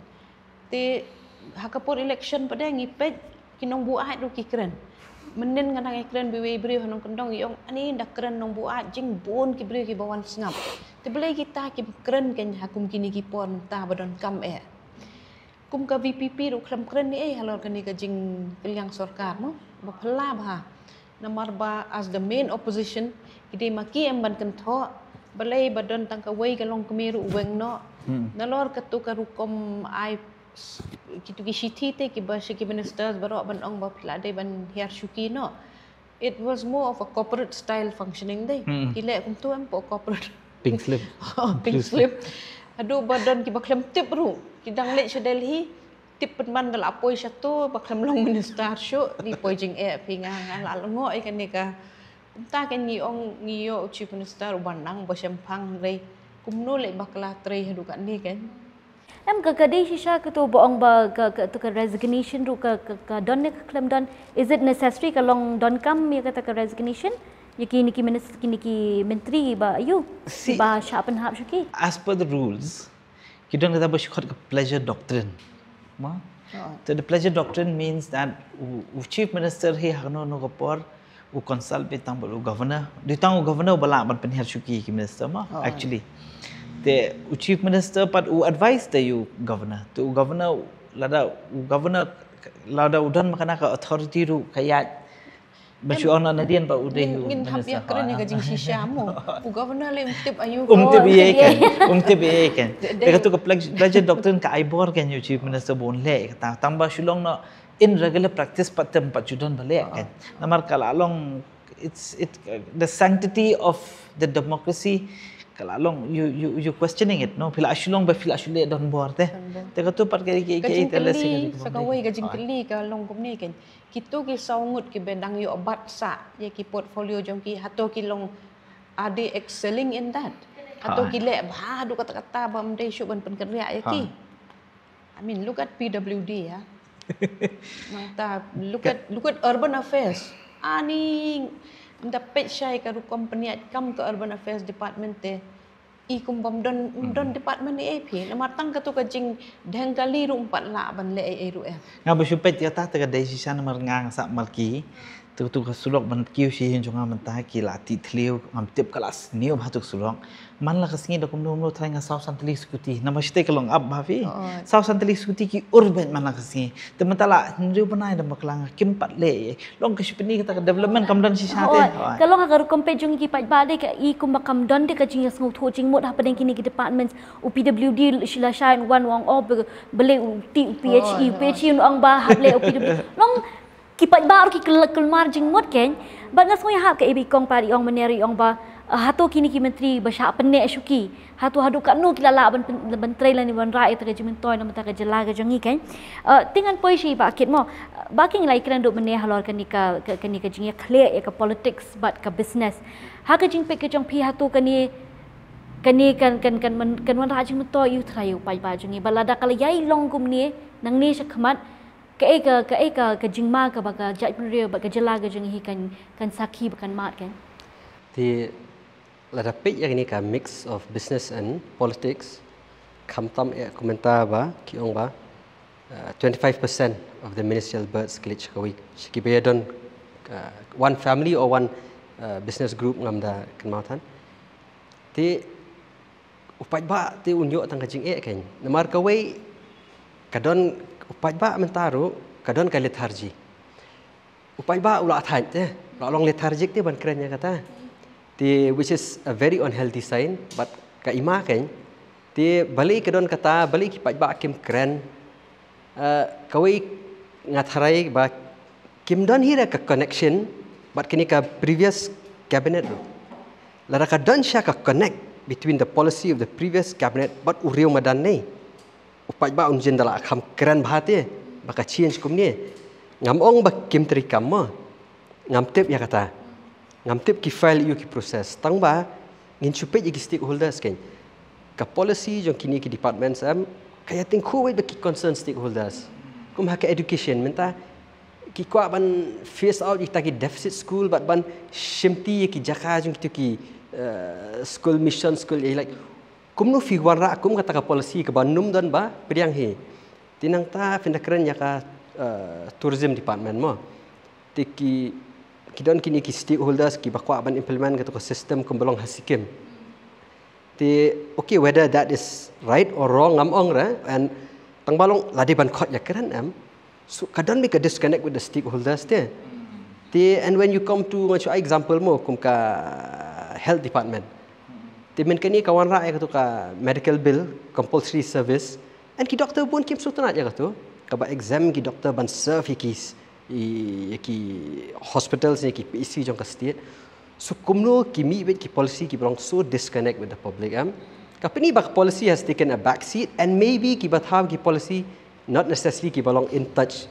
Te ha ka por election pat de ngi peit ki nongbuaid ruh ki kren. Mynnin nga dang ïa kren bad iwei i briew ha nongkyndong i ong ani da kren nongbuaid jingbun ki briew ki ba wan sngap. Te balei kita ki kren keiñ ha kum kine ki por mynta ba donkam eh. Kum ka V P P ruh khlem kren ei ei halor kane ka jingkylliang sorkar mo. Ba phylla bha. Namar ba as the main opposition ki dei ma ki em ban kynthoh. Balei ba don tang kawei ka longkmie ruh u weng noh. Nalor katu ka rukom ai kitu ki shithi te ki ba sha ki ministers baroh ban ong ba phi la dei ban hiar shuki noh. It was more of a corporate style functioning dei. Ki leh kumtu em, hapoh corporate. Pink slip. Pink slip. Haduh ba don ki ba khlem tip ruh. Ki dang leit sha Delhi. Tip pynban da la poi shatu ba khlem long minister shuh. Ngi poi jingeh phi nga, nga la lyngngoh ïa kane ka. Kumta kan ngi ong ngi ïoh u chief minister u ba nang ba shemphang rei. Kumno leh ba ka la trei haduh katne kan. Em ka, ka dei shisha katu ba ong ba ka, katu ka resignation ruh ka, ka, ka don ne ka khlem don. Is it necessary ka long donkam ïa kata ka resignation? Ïa kine ki minis-, kine ki mentri ba aiu? Ba shah pynhap shuki. As per the rules, ki don kata ba shu khot ka pleasure doctrine. Ma? So the pleasure doctrine means that u, u chief minister hi ha kano kano ka por u consult beit tang bad u governor. Dei tang u governor ba lah ban pynhiar shuki ki minister ma, actually. Te u chief minister pat u advice te u governor. Te u governor lada u governor lada u don ma kane ka authority ruh ka ïaid. Ba shu ong na nadien ba u dei u minister. Ngin hap ïa kren ïa ka jingshisha mo. U governor le um tip aiu. Um tip ïa kan. Um tip ïa kan. Te katu ka pleasure doctrine ka ai bor kan ïa u chief minister ba un leh kata. Tang ba shu long na in regular practice pat tem pat shu don ba leh kan. Namar ka la long, it's, it, the sanctity of the democracy ka la long, you, you, you questioning it, no? Phi la shu long ba phi la shu leh don bor te. Te katu pat ka, ka, ka jingkylli sa kawei, ka jingkylli ka long kumne kan. Kito ki saw ngut kiba dang ïoh bat sah ïa ki portfolio jong ki, hato ki long, are they excelling in that? Hato ki leh bha haduh katta katta ba ym dei shuh ban pynkynriah ïa ki? I mean, look at P W D, ya. Nangta, look at, look at Urban Affairs. Ani, nda peit shai ka rukom pynïaid kam ka Urban Affairs Department te. I kum bym don, don department ei ei phi. Namar tang katu ka jingdheng kali ruh ym pat lah ban leh ei ei ruh em. Nga ba shu peit ïa ta, ta ka dei shisha namar nga nga sah marki. Tu tu ka surok ban kiew shi hin jong nga mynta ki la tih thliew, ngam tip ka la sniew bha tu ka surok. Man la ka sngi da kumno kumno trai nga saw san tylli scooty. Namar shi te ka long ap bha phi. Saw san tylli scooty ki ur beit man la ka sngi. Te mynta la hynriew bnai da ma klang kim pat leh. Long ka shi pyni kata ka development kam don shisha te. Ka long ha ka rukom peit jong ki paidbah de ka i kumba kam don de ka jingïasngewthuh jingmut hapdeng kine ki departments. U P W D shi la shai wan ong oh, ba, balei u tih u P H E, u P H E un ong ba hap leh u P W D. Long ki paidbah ruh ki kyl-, kylmar jingmut kein. Bad nga sngew ïahap ka i ba i kong pat i ong mynne ruh i ong ba, eh, hato kine ki myntri ba shah pynneh shuki. Hato haduh katno ki la lah ban pyn-, ban trei lane ban rah ïa kata ka jingmyntoi na bynta ka jylla ka jong ngi kein. Eh, te ngan poi sha i Bah Kit mo. Bah Kit, ngi la ïakren duh mynne halor kane ka, ka, kane ka jingïakhleh ïa ka politics bad ka business. Ha ka jingpeit ka jong phi, hato kane, kane kan, kan, kan, kan wanrah jingmyntoi ïa u trai u paidbah jong ngi. Bad lada ka la ïai long kumne nangne shakhmat, kaei ka, kaei ka, ka jingma kaba ka jaitbynriew bad ka jylla ka jong ngi kan, kan sakhi bad kan mad kein. Te lada peit ïa kane ka mix of business and politics, khamtam eh kumta ba ki ong ba, uh, twenty-five percent of the ministerial birds ki leit sha kawei, sha kiba ïadon, uh, one family or one, uh, business group, ngam da kynmaw than. Te u paidbah te un ïoh tang ka jingeh kein. Namar kawei ka don, u paidbah mynta ruh ka don ka lethargy. U paidbah u la thait te, u la long lethargic te ban kren ïa kata. Te, which is a very unhealthy sign, but ka i ma kein. Te balei ka don kata, balei ki paidbah kim kren. Uh, kawei nga tharai ba kim don hi ruh ka connection bad kane ka previous cabinet ruh. Lada ka don shisha ka connect between the policy of the previous cabinet bad u riew madan ne, u paidbah un jin da la kham kren bha te ba ka change kumne. Ngam ong ba kim treikam mo. Ngam tip ïa kata. Ngam tip ki file ïa ki process. Tang ba ngin shu peit ïa ki stakeholders kein. Ka policy jong kine ki departments em, ka ïatyngkhuh beit bad ki concerned stakeholders. Kum ha ka education mynta ki kwah ban phase out ïa kita ki deficit school bad ban shimti ïa ki jaka jong kito ki, eh, school mission school, eh, like, kumno phi wanrah kum kata ka policy kaba nym don ba pdiang hi. Te nangta phin da kren ïa ka, eh, tourism department mo. Te ki, ki don kine ki stakeholders kiba kwah ban implement kata ka system kumba long ha Sikkim. Te, okay, whether that is right or wrong ngam ong re, and tang ba long lada ban khot ïa kren em. So ka don beit ka disconnect with the stakeholders te. Te, and when you come to, ngan shu ai example mo kum ka health department. Te mynta kane ka wanrah ïa katu ka medical bill, compulsory service. And ki doctor bun kim sngewtynnat ïa katu. Kaba exempt ki doctor ban serve ïa ki, ïa ki hospitals, ïa ki P H C jong ka state. So kumno ki mih beit ki policy kiba long so disconnect with the public em. Ka pyni ba ka policy has taken a back seat and maybe kiba thaw ki policy not necessarily kiba long in touch.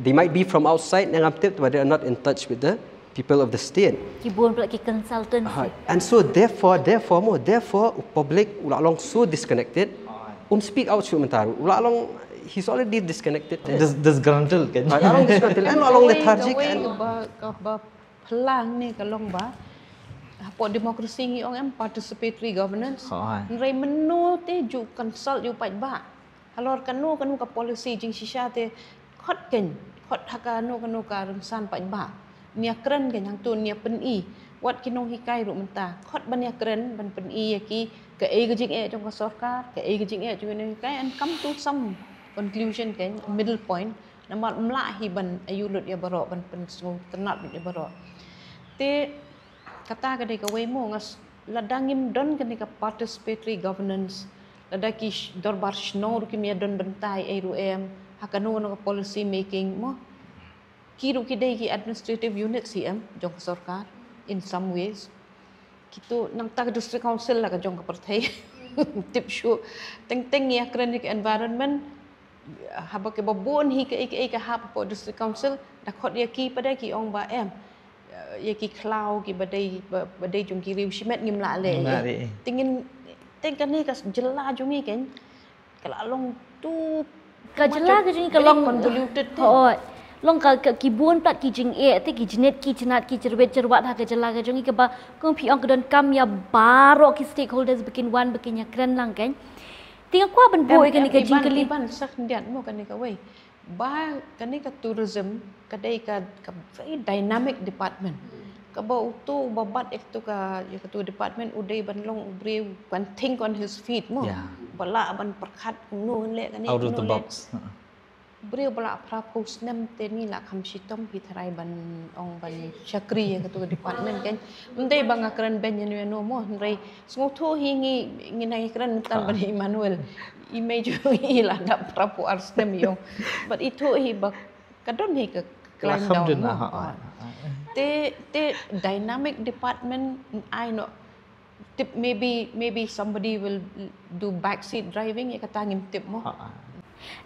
They might be from outside, ngam tip, but they are not in touch with the people of the state. Ki bun pla ki consultants. And so therefore, therefore mo, therefore u public u la long so disconnected. Um speak out shuh mynta ruh. U la long, he's already disconnected. Dis-, disgruntled kan. U la long disgruntled and u la long lethargic and plang ne ka long ba hapoh democracy ngi ong em participatory governance. Hynrei mynno te ju consult ïa u paidbah halor kano kano ka policy jingshisha te, khot kein, khot ha kano kano ka rynsan paidbah. Nia kren kein hangto, nia pyni. Wat ki nonghikai ruh mynta, khot ban nia kren ban pyni ïa ki kaei ka jingeh jong ka sorkar, kaei ka jingeh jong ki nonghikai, and come to some conclusion kein, middle point. Namar ym lah hi ban ayu lut ïa baroh, ban pynsngewtynnat lut ïa baroh. Te kata ka dei kawei mo, nga s-, lada ngim don kane ka participatory governance, lada ki sh-, dorbar shnong ruh kim ïa don bynta ei ruh em ha kano kano ka policy making mo. Ki ruh ki dei ki administrative units hi em jong ka sorkar in some ways. Kitu nangta ka District Council la ka jong ka pyrthei. Tip shuh. Teng teng ïa kren ïa ka environment. Haba ka ba bun hi ka ei ka ei ka hap hapoh District Council. Da khot ïa ki pat da ki ong ba em. Ïa ki khlaw ki ba dei ba dei jong ki riew shimet ngim lah leh. Ngim lah leh. Te ngin teng kane ka jylla jong ngi kan. Ka la long tu ka jylla ka jong ngi ka long convoluted te. Hooid. Long ka, ka ki bun pat ki jingeh te ki jingit ki jinat ki jyrwit jyrwat ha ka jylla ka jong ngi kaba kum phi ong ka donkam ïa baroh ki stakeholders ba kin wan ba kin ïa kren lang kan. Te nga kwah ban buh ïa kane ka jingkylli. Iban sa khyndiat mo kane kawei. Ba kane ka tourism ka dei ka, ka very dynamic department. Kaba uto uba bat ïa katu ka, ïa katu department u dei ban long u briew ban think on his feet mo. Ba lah ban pyrkhat kumno leh kane kumno leh. Out of the box. Briew ba lah phra phew snem te ni lah kham shitom phi tharai ban ong ban shakri ïa katu ka department kan. Ym dei ba nga kren beiñ ïano ïano mo hynrei sngewthuh hi ngi ngi nang kren tang ban Emmanuel. I mei jong i la dap phra phew ar snem i ong. But i thuh hi ba ka don hi ka climb down mo. Te te dynamic department ai no tip maybe maybe somebody will do backseat driving ïa kata ngim tip mo.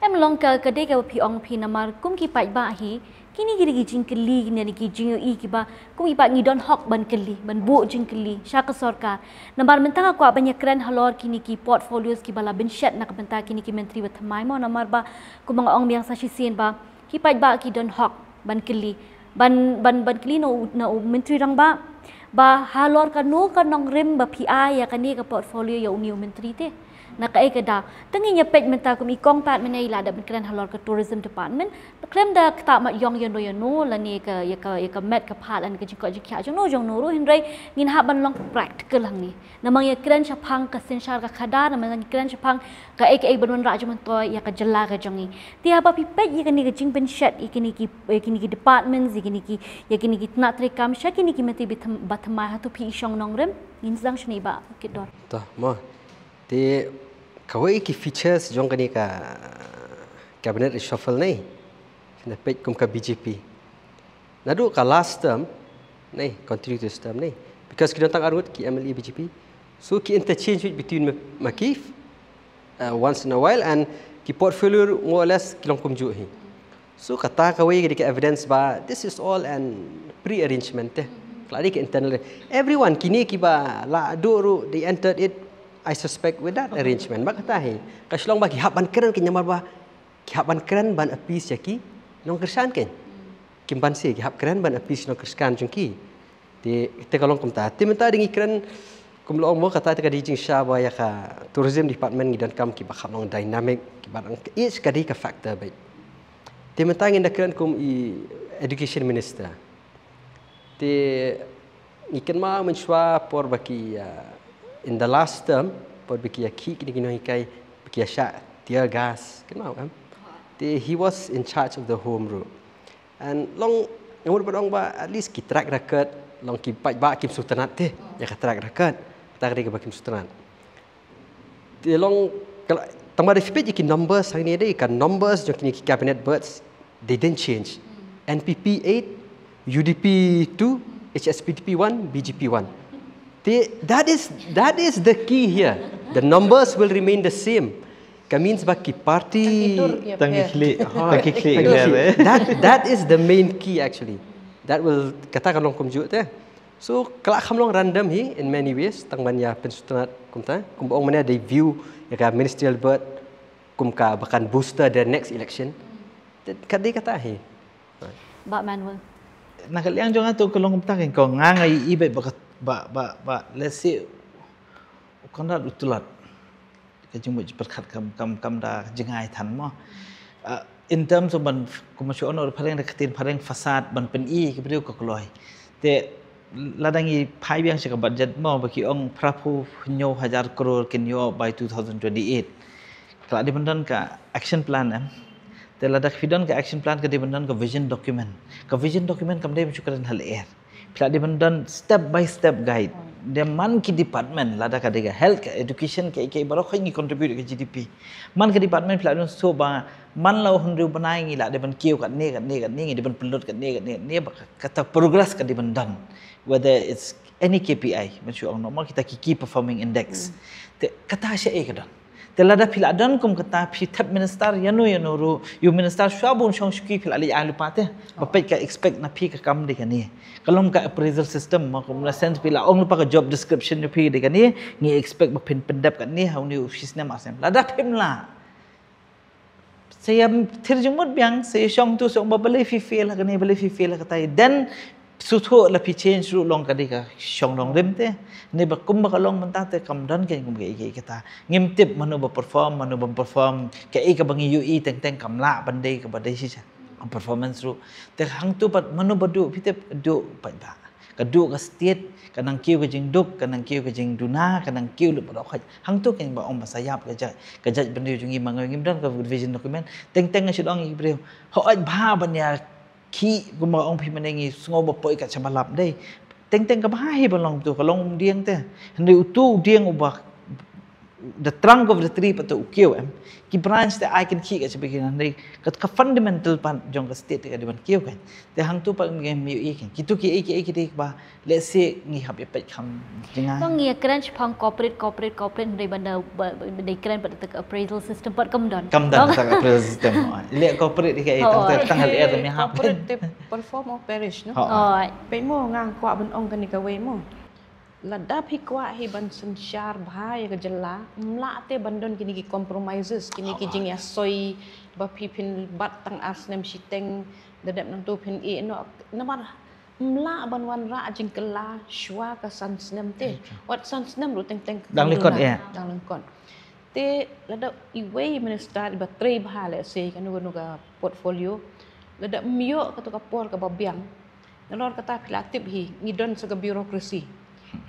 Em long ka ka dei ka phi ong phi namar kum ki paidbah hi kine ki dei ki jingkylli kine ki jingïohi kiba kum ki paidbah ngi don hok ban kylli ban buh jingkylli sha ka sorkar. Namar mynta nga kwah ban ïa kren halor kine ki portfolios kiba la bynshet na ka bynta kine ki myntri ba thymmai mo namar ba kum nga ong biang sa shisien ba ki paidbah ki don hok ban kylli ban ban ban kylli na u, na u myntri rangbah ba halor kano ka nongrim ba phi ai ïa kane ka portfolio ïa une u myntri te. Na kaei ka daw te ngin ïa peit mynta kum i kong pat mynne i la dep ban kren halor ka tourism department. Khlem da ktah mat ïong ïano ïano lane ka ïa ka ïa ka met ka phad lane ka jingkoit jingkhiah jongno jongno ruh hynrei ngin hap ban long practical hangne. Namar ïa kren shaphang ka synshar ka khadar namar ïa kren shaphang kaei kaei ban wanrah jingmyntoi ïa ka jylla ka jong ngi. Te haba phi peit ïa kane ka jingbynshet ïa kine ki ïa kine ki departments ïa kine ki ïa kine ki tnat treikam sha kine ki myntri ba thymmai hato phi i shong nongrim ngin sdang shane ba kit dor. To mo. Te kawei ki features jong kane ka cabinet reshuffle ne. Phi na peit kum ka B J P. Naduh ka last term ne, continue this term ne, because ki don tang arngut ki M L A B J P. So ki interchange between ma- McKeith uh, once in a while and ki portfolio more or less ki long kumjuh hi. So kata kawei ka dei ka evidence ba this is all an pre-arrangement te. Ka la dei ka internal. Everyone kine kiba la duh ruh they entered it, I suspect, with that arrangement. Ba kata hi ka shlong ba ki hap ban kren ki nyamar ba ki hap ban kren ban appease ïa ki nongkyrshan kein. Kim Banse ki hap kren ban appease nongkyrshan jong ki. Te te ka long kumta. Te mynta dei ngi kren kum long mo kata te ka dei jingshisha ba ïa ka tourism department ngi donkam kiba kham long dynamic kiba dang each ka dei ka factor beit. Te mynta ngin da kren kum i education minister. Te ngi kynmaw mynshuwa por ba ki uh, in the last term por ba ki ïa khih kine ki nonghikai ba ki ïa shah tear gas kynmaw em. Te he was in charge of the home ruh. And long nga mut ba dong ba at least ki track record long ki paidbah kim sngewtynnat te ïa ka track record. Ta ka dei kaba kim sngewtynnat. Te long tang ba da phi peit ïa ki numbers hangne dei ka numbers jong kine ki cabinet berths they didn't change. N P P eight, U D P two, H S P D P one, B J P one. Te that is that is the key here. The numbers will remain the same. Ka means ba ki party tang ki khlieh, tang ki khlieh. That that is the main key actually. That will kata ka long kumjuh te. So ka la kham long random hi in many ways tang ban ïa pynsngewtynnat kumta kumba ong mynne dei view ïa ka ministerial berth kum kaba kan booster the next election. Ka dei kata hi. Bah Manuel. Na ka liang jong nga to ka long kumta kein ko nga nga i beit ba ba ba let's say u Conrad u tlot. Ka jingmut jingpyrkhat kam kam kam da jngai than mo. Uh, in terms of ban kumba shu ono phareng da ka ktien phareng fasad ban pyni ki briew ka kloi. Te lada ngi phai biang sha ka budget mo ba ki ong phra phew hynñiew hajar crore kin ïoh by two thousand twenty-eight. Ka la dei ban don ka action plan em. Te lada phi don ka action plan ka dei ban don ka vision document. Ka vision document kam dei ban shu kren ha lyer. Phi la dei ban don step by step guide. Dei man ki department lada ka dei ka health ka education ka ka baroh ka ngi contribute ka G D P. Man ka department phi la dei ban shu ba man la hynriew bnai ngi la dei ban kiew katne katne katne ngi dei ban pynlut katne katne katne ba kata progress ka dei ban don. Whether it's Any K P I, mynshuwa ong normal kita ki key performing index. Te kata shaei ka don. Te lada phi la don kum kata, phi thep minister ïano ïano ruh, ïoh minister shuwa ban shong shuki phi la leit ai lypa te. Ba peit ka expect na phi ka kam dei kane. Ka long ka appraisal system, ma kum la sense phi la ong lypa ka job description jong phi dei kane, ngi expect ba phin pyndep kane ha une u shi snem ar snem. Lada phim lah, sa ïa thir jingmut biang, sa ïa shong tu, sa ong ba balei phi fail ha kane, balei phi fail ha katai. Then shu thoh la phi change ruh long ka dei ka shong long rim te. Ne ba kum ba ka long mynta te kam don kein kum kaei kaei kata. Ngim tip mano ba perform, mano bym perform. Kaei kaba ngi ïohi teng teng kam lah ban dei kaba dei shisha. Performance ruh. Te hangtu pat mano ba duh, phi tip duh pat ba. Ka duh ka state, ka nang kiew ka jingduk, ka nang kiew ka jingduna, ka nang kiew lut ba dohkhat. Hangtu kein ba ong ba sa ïap ka jait, ka jaitbynriew jong ngi, ma nga ngim don ka vision document. Teng teng nga shu ong ïa ki briew, hooid bha ban ïa khih, kumba ong phi mynne, ngi sngew ba poi kat shaba lap dei. Teng teng kaba ha hi ba long tu, ka long umdieng te. Hynrei utu u dieng uba, the trunk of the tree pat u kiew em. Ki branch te ai kynkhih kat shaba kiew, hynrei ka, ka fundamental part jong ka state te ka dei ban kiew kan. Te hangtu pat ngim ïohi kan. Kitu kiei kiei ki dei ba lehse ngi hap ïa peit kham jngai. Tang ïa kren shaphang corporate, corporate, corporate, hynrei ban da, ba, ba dei kren pat da ka appraisal system pat kam don. Kam don. Tang ka appraisal system. Leh corporate ïa kaei, tang, tang, tang leh ïa te me hap. Corporate te perform or perish, no? Hooid. Peit mo, nga kwah ban ong kane kawei mo. Lada phi kwah hi ban synshar bha ïa ka jylla, ym lah te ban don kine ki compromises, kine ki jingïasoi ba phin bat tang ar snem shiteng, da dep nangtu phin ïeh noh. Namar ym lah ban wanrah jingkylla shuwa ka san snem te. Wat san snem ruh teng teng ka dang lyngkot, dang lyngkot. Te lada iwei minister iba trei bha, lehse kano kano ka portfolio, lada ym ïoh kato ka por kaba biang, nalor kata phi la tip hi, ngi don sa ka bureaucracy.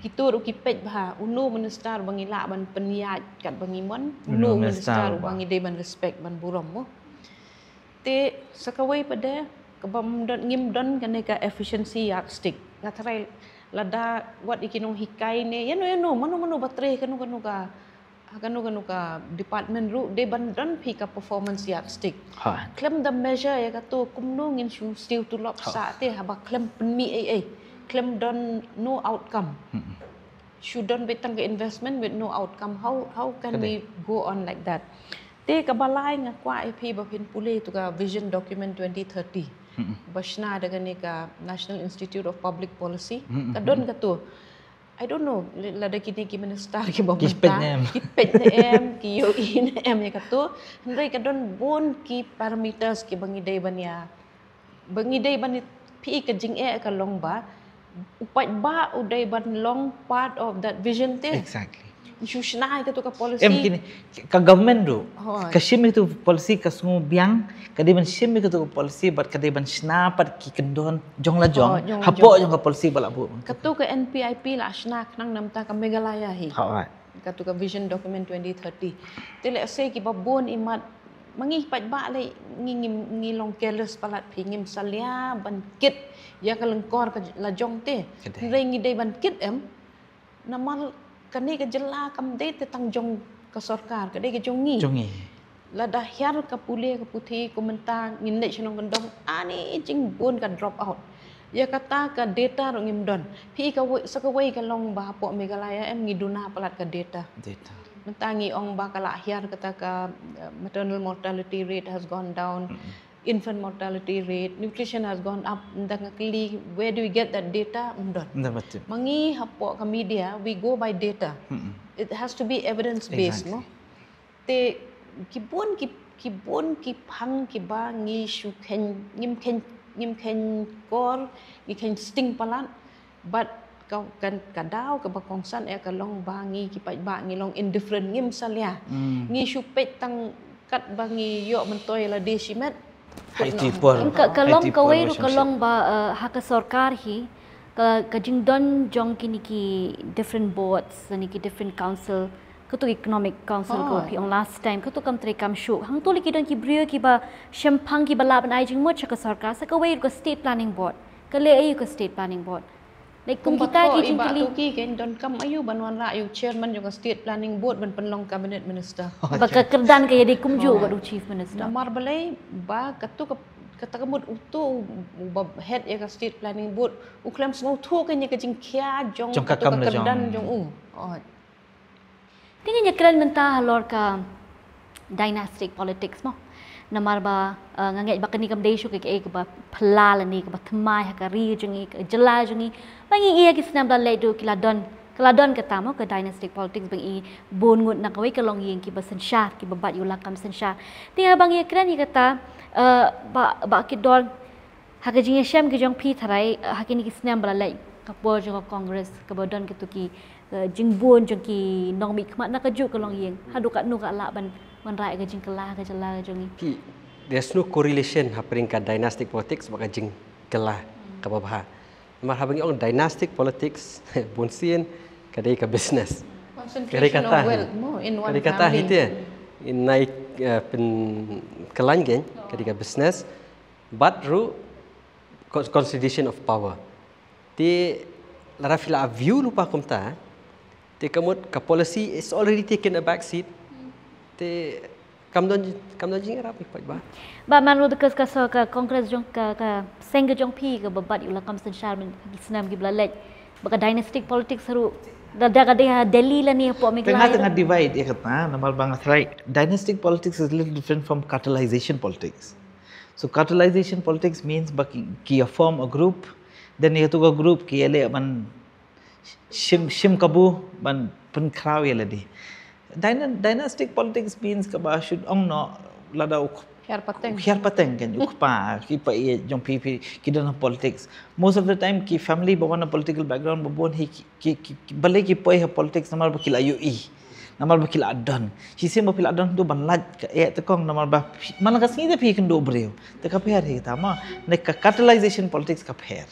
Kito ruh ki peit bha, uno minister ba ngi lah ban pynïaid kat ba ngi mon, uno minister ba ngi dei ban respect, ban burom mo. Te sa kawei pat de, kaba ym don, ngim don kane ka efficiency yardstick. Nga tharai lada wat ïa ki nonghikai ne ïano ïano, mano mano ba trei kano kano ka, ha kano kano ka department ruh, dei ban don phi ka performance yardstick. Khlem da measure ïa kato kumno ngin shu siew tulop sah te haba khlem pynmih ei ei. Khlem don, no outcome. Shu don beit tang ka investment with no outcome. How, how can we go on like that? Te kaba lai nga kwah ïa phi ba phin pule ïa tu ka vision document twenty thirty. Ba shna da kane ka National Institute of Public Policy. Ka don kato. I don't know, lada kine ki minister kiba mynta ki peit ne em, ki ïohi ne em ïa kato. Hynrei ka don bun ki parameters kiba ngi dei ban ïa, ba ngi dei ban ïa, phi ka jingeh ka long ba u paidbah u dei ban long part of that vision te. Exactly. Shu shna ïa kato ka policy. Em kine, ka government ruh ka shim ïa kato policy, ka sngew biang, ka dei ban shim ïa kato policy, bad ka dei ban shna pat ki kyndon jong la jong hapoh jong ka policy ba la buh. Kato ka N P I P la shna khnang namar ka Meghalaya hi. Kato ka vision document twenty thirty. Te lehse kiba bun imat, ma ngi paidbah lei ngi, ngi, ngi long careless palat phi, ngim salia ban kit ïa ka lyngkor ka la jong te. Hynrei ngi dei ban kit em. Namar kane ka jylla kam dei te tang jong ka sorkar, ka dei ka jong ngi. Jong ngi. Lada hiar ka pule ka puthi, kum mynta ngin leit shnong kyndong, ani jingbun ka drop out. Ïa kata ka data ruh ngim don. Phi kawei, sa kawei ka long ba hapoh Meghalaya em ngi duna palat ka data. Data. Mynta ngi ong ba ka la hiar kata ka, uh, maternal mortality rate has gone down. Infant mortality rate, nutrition has gone up, nda nga kylli, where do we get that data? Ym don. Ym don. Ma ngi hapoh ka media, we go by data. It has to be evidence based, no? Te ki bun ki, ki bun ki phang kiba ngi shu kheiñ, ngim kheiñ, ngim kheiñ kor, ngi kheiñ sting palat. Bad ka, ka, ka daw kaba kongsan eh ka long ba ngi ki paidbah ngi long indifferent, ngim salia. Ngi shu peit tang katba ngi ïoh myntoi lade shimet. Ka, ka long kawei ruh ka long ba, eh, ha ka sorkar hi, ka, ka jingdon jong kine ki different boards, kine ki different council, kato economic council kaba phi ong last time, kato kam trei kam shuh. Hangto lei ki don ki briew kiba shemphang kiba lah ban ai jingmut sha ka sorkar, sa kawei ruh ka state planning board. Ka leh aïu ka state planning board? Like, kum kita ki jingkylli. Ki kein donkam aïu ban wanrah ïa u chairman jong ka state planning board ban pynlong cabinet minister. Ba ka kyrdan ka ïadei kumjuh bad u chief minister. Namar balei ba kato ka, Kata ka mut uto u ba head ïa ka state planning board u khlem sngewthuh ka ïa ka jingkhia jong Jong ka kato kam la kyrdan jong. Jong u. Oh. Te ngin ïa kren mynta halor ka dynastic politics mo. Namar ba uh, nga ngeit ba kane kam dei shuh ka kaei kaba phylla lane kaba thymmai ha ka ri jong ngi ka jylla jong ngi. Ba ngi ïa ki snem ba la leit ruh ki la don ka la don kata mo ka dynastic politics ba ngi bun ngut na kawei ka longïing kiba synshar kiba bat ïa u lakam synshar. Te haba ngi ïa kren ïa kata uh, ba ba ki don ha ka jingïashem ki jong phi tharai uh, ha kine ki snem ba la leit ka por jong ka Congress kaba don kito ki uh, jingbun jong ki nongmihkhmat na kajuh ka longïing. Haduh katno ka lah ban ban rai ka jingkylla ka jylla ka jong ngi. Ki, there's no correlation hapdeng ka dynastic politics bad ka jingkylla kaba bha. Namar haba ngi ong dynastic politics, bunsien ka dei ka business. Ka dei Concentration kata. Of wealth mo in one Ka dei kata family. Hi te. In nai uh, pynkylla kein, ka dei ka business. Bad ruh con- consolidation of power. Te lada phi la view lypa kumta, te ka mut ka policy is already taken a back seat. Te kam don kam don jingïarap ïa ki paidbah. Ba man ruh ka ka so ka Congress jong ka ka seng ka jong phi kaba bat ïa u lakam synshar mynta ki snem kiba la leit. Ba ka dynastic politics ruh da da ka dei ha Delhi lane hapoh Tengah Meghalaya. tengah divide ïa kata namar ba nga tharai dynastic politics is a little different from cartelization politics. So cartelization politics means ba ki, ki form a group, then ïa tu ka group ki ïaleh ban shim shim kabu ban pynkhraw ïa lade. Dyna- dynastic politics means kaba should ong no lada u Hiar pateng. Hiar pateng kan u kpa ki pa ïa jong phi phi ki don politics. Most of the time ki family ba wan political background ba bun hi ki ki, ki, ki balei ki poi ha politics namar ba ki la ïohi. Namar ba ki la don. Shisien ba phi la don tu ban lait ka eh te kong namar ba phi- man la ka sngi te phi kynduh briew. Te ka pher hi ta ma. Ne ka cartelization politics ka pher.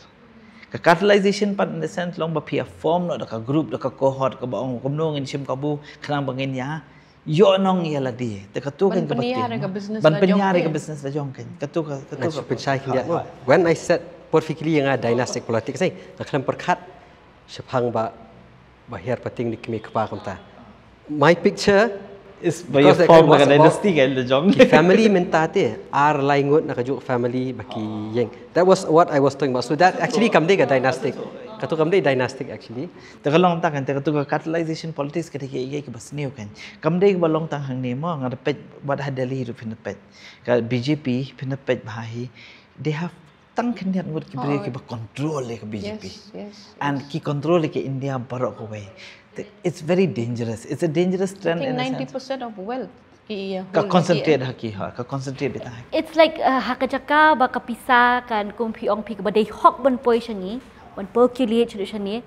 Ka cartelization pat in the sense long ba phi form no da ka group da ka cohort kaba ong kumno ngin shim kabu khnang ba ngin ïa ïoh nong ïa lade. Te ka tu Ban kan kaba pynïar tieng, ka business ban la jong pynïar te. Ka business la jong kan. Ka tu ka ka tu Nga ka shu pynshai khyndiat mo. When I said por phi kylli ïa nga dynastic politics ni, nga khlem pyrkhat shaphang ba ba hiar pateng da ki kmie kpa kumta. My picture is ba because ïa that form was ka about dynasty kan la jong. Ki family mynta te ar lai ngut na kajuh family ba ki ïeng. That was what I was talking about. So that actually kam dei ka dynastic. Ka tu kam dei dynastic actually. Te ka long ta kan te ka tu ka cartelization politics ka dei ka ïa ka ba sniew kan. Kam dei ka ba long tang hangne mo nga da peit wat ha Delhi ruh phin da peit. Ka B J P phin da peit ba hi. They have tang khyndiat ngut ki briew ki ba control ïa ka B J P. Yes, yes. And ki control ïa ka India baroh kawei. Te- It's very dangerous. It's a dangerous I trend think in a ninety sense. Percent of wealth ki ïa Ka hold concentrate ki, ha ki ha, ka concentrate bit ha. It's like uh, ha ka jaka ba ka pisa kan kum phi ong phi kaba dei hok ban poi sha ngi ban percolate sha ngi.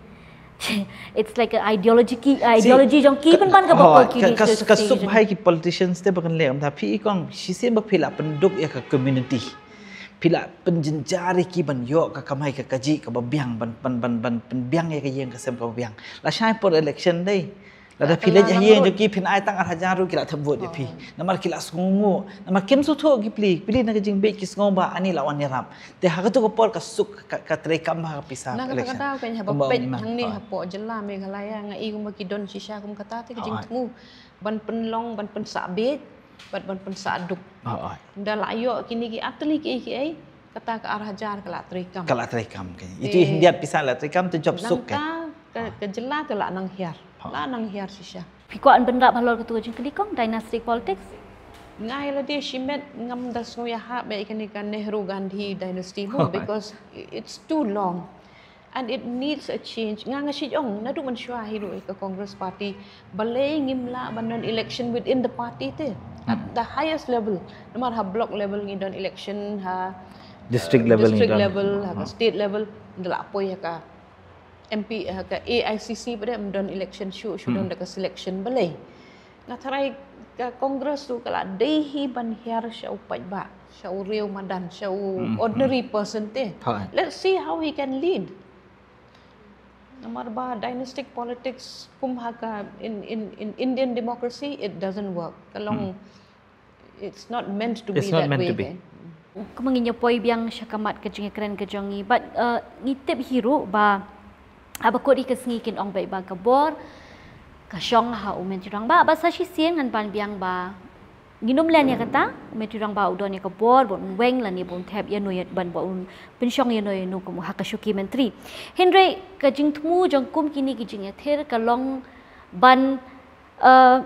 It's like an ideology ki ideology jong ki ban ban kaba Oh, percolate. Ka, ka, Sha ka sha suk jong bha ïa ki politicians te ba kan leh ym da phi i kong shisien ba phi la pynduk ïa ka community. Phi la pynjynjar ïa ki ban ïoh ka kamai ka kaji kaba biang ban ban ban ban pynbiang ïa ka ïing ka sem kaba biang. La shai por election dei. Lada phi leit ha ïing jong ki phin ai tang ar hajar ruh ki la thep vote ïa phi. Namar ki la sngewnguh. Namar kim sngewthuh ki pli. Pli na ka jingbit ki sngew ba ani la wan ïarap. Te ha katu ka por ka suk ka, ka trei kam ha ka pisa Na kata ka election. daw kan haba Kumba peit ong i Mang. Hangne Oh. Hapoh jylla Meghalaya nga i kumba ki don shisha kum kata te ka Oh. Jingthmu ban pynlong ban pynsah bieit bad ban pynsah duk. Oh, oh. Da la ïoh kine ki atli ki ei ki ei kata ka ar hajar ka la trei kam. Ka la trei kam kan. Itu i hyndiat pisa la trei kam te job suk kan. Nangta ka, ka jylla te la nang hiar. La nang hiar shisha. Phi kwah ban rap halor katu ka jingkylli kong dynastic politics. Nga ïa lade shimet ngam da sngew ïahap ïa kane ka Nehru Gandhi dynasty mo because it's too long and it needs a change. Nga nga shit ong naduh mynshuwa hi ruh ka Congress party balei ngim lah ban don election within the party te at the highest level. Namar ha block level ngi don election ha District level ngi district don. Level ha ka state level da la poi ha ka M P ha ka A I C C ba dei ym don election shu shu don da ka selection balei. Nga tharai ka Congress tu ka la dei hi ban hiar sha u paidbah sha u riew madan sha u ordinary person te. Let's see how he can lead. Namar ba dynastic politics kum ha ka in in in Indian democracy it doesn't work. Ka long it's not meant to be that way. It's not meant to be. Kan? Kumba ngin ïa poi biang sha ka mat ka jingïakren ka jong ngi bad uh, ngi tip hi ruh ba haba kut ïa ka sngi kin ong beit ba ka bor ka shong ha u Myntri Rangbah bad sa shisien ngan pan biang ba Nginym len ïa kata, u Matthew Rangbah u don ïa ka bor ba un weng lane ba un thep ïano ïa ban ba un pynshong ïano ïano kum ha ka shuki myntri. Hynrei ka jingthmu jong kum kine ki jingïathir ka long ban, eh,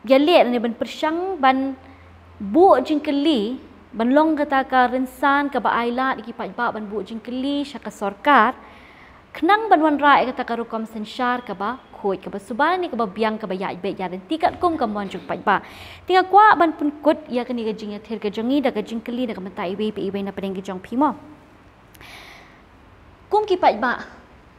ïaleh lane ban pyrshang ban buh jingkylli, ban long kata ka rynsan kaba ailad ïa ki paidbah ban buh jingkylli sha ka sorkar. Khnang ban wanrah ïa kata ka rukom synshar kaba khuid, kaba suba ne kaba biang, kaba ïaid beit ïaid lynti katkum ka mon jong paidbah. Te nga kwah ban pynkut ïa kane ka jingïathir ka jong ngi da ka jingkylli na ka bynta iwei pa iwei na pdeng ka jong phi mo. Kum ki paidbah,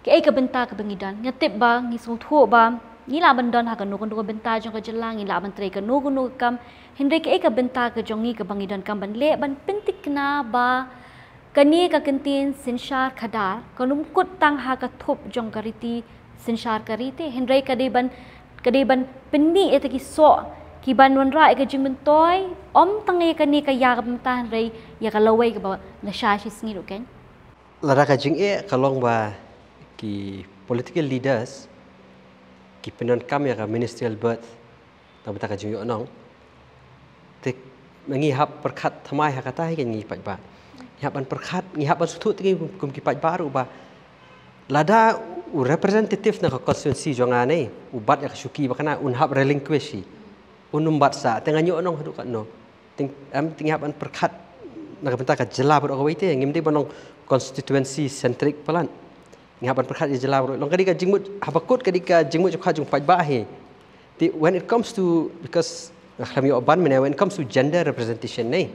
kaei ka bynta kaba ngi don? Nga tip ba ngi sngewthuh ba ngi lah ban don ha kano kano ka bynta jong ka jylla, ngi lah ban trei kano kano ka kam. Hynrei kaei ka bynta ka jong ngi kaba ngi donkam ban leh, ban pyntikna ba kane ka kyntien synshar khadar kan ym kut tang ha ka thup jong ka riti synshar ka riti, hynrei ka dei ban, ka dei ban pynmih ïa kita ki soh ki ban wanrah ïa ka jingmyntoi, ym tang ïa kane ka ïa ka bynta hynrei ïa ka lawei kaba la shah shi sngi ruh kein. Lada ka jingeh ka long ba ki political leaders ki pyndonkam ïa ka ministerial berth na ka bynta ka jingïohnong. Te ngi hap pyrkhat thymmai ha kata hi, ngi paidbah ngi hap ban pyrkhat, ngi hap ban sngewthuh te ngi kum ki paidbah ruh ba lada u representative na ka constituency jong nga ne u bat ïa ka shuki ba kane un hap relinquish hi, un ym bat sah, te ngan ïohnong haduh katno? Te, em, te ngi hap ban pyrkhat na ka bynta ka jylla baroh kawei te, ngim dei ban long constituency centric palat. Ngi hap ban pyrkhat ïa jylla baroh. Long ka dei ka jingmut, haba kut ka dei ka jingmut jong ka jong paidbah hi. Te when it comes to, because, ah, khlem ïoh ban mynne, when it comes to gender representation ne,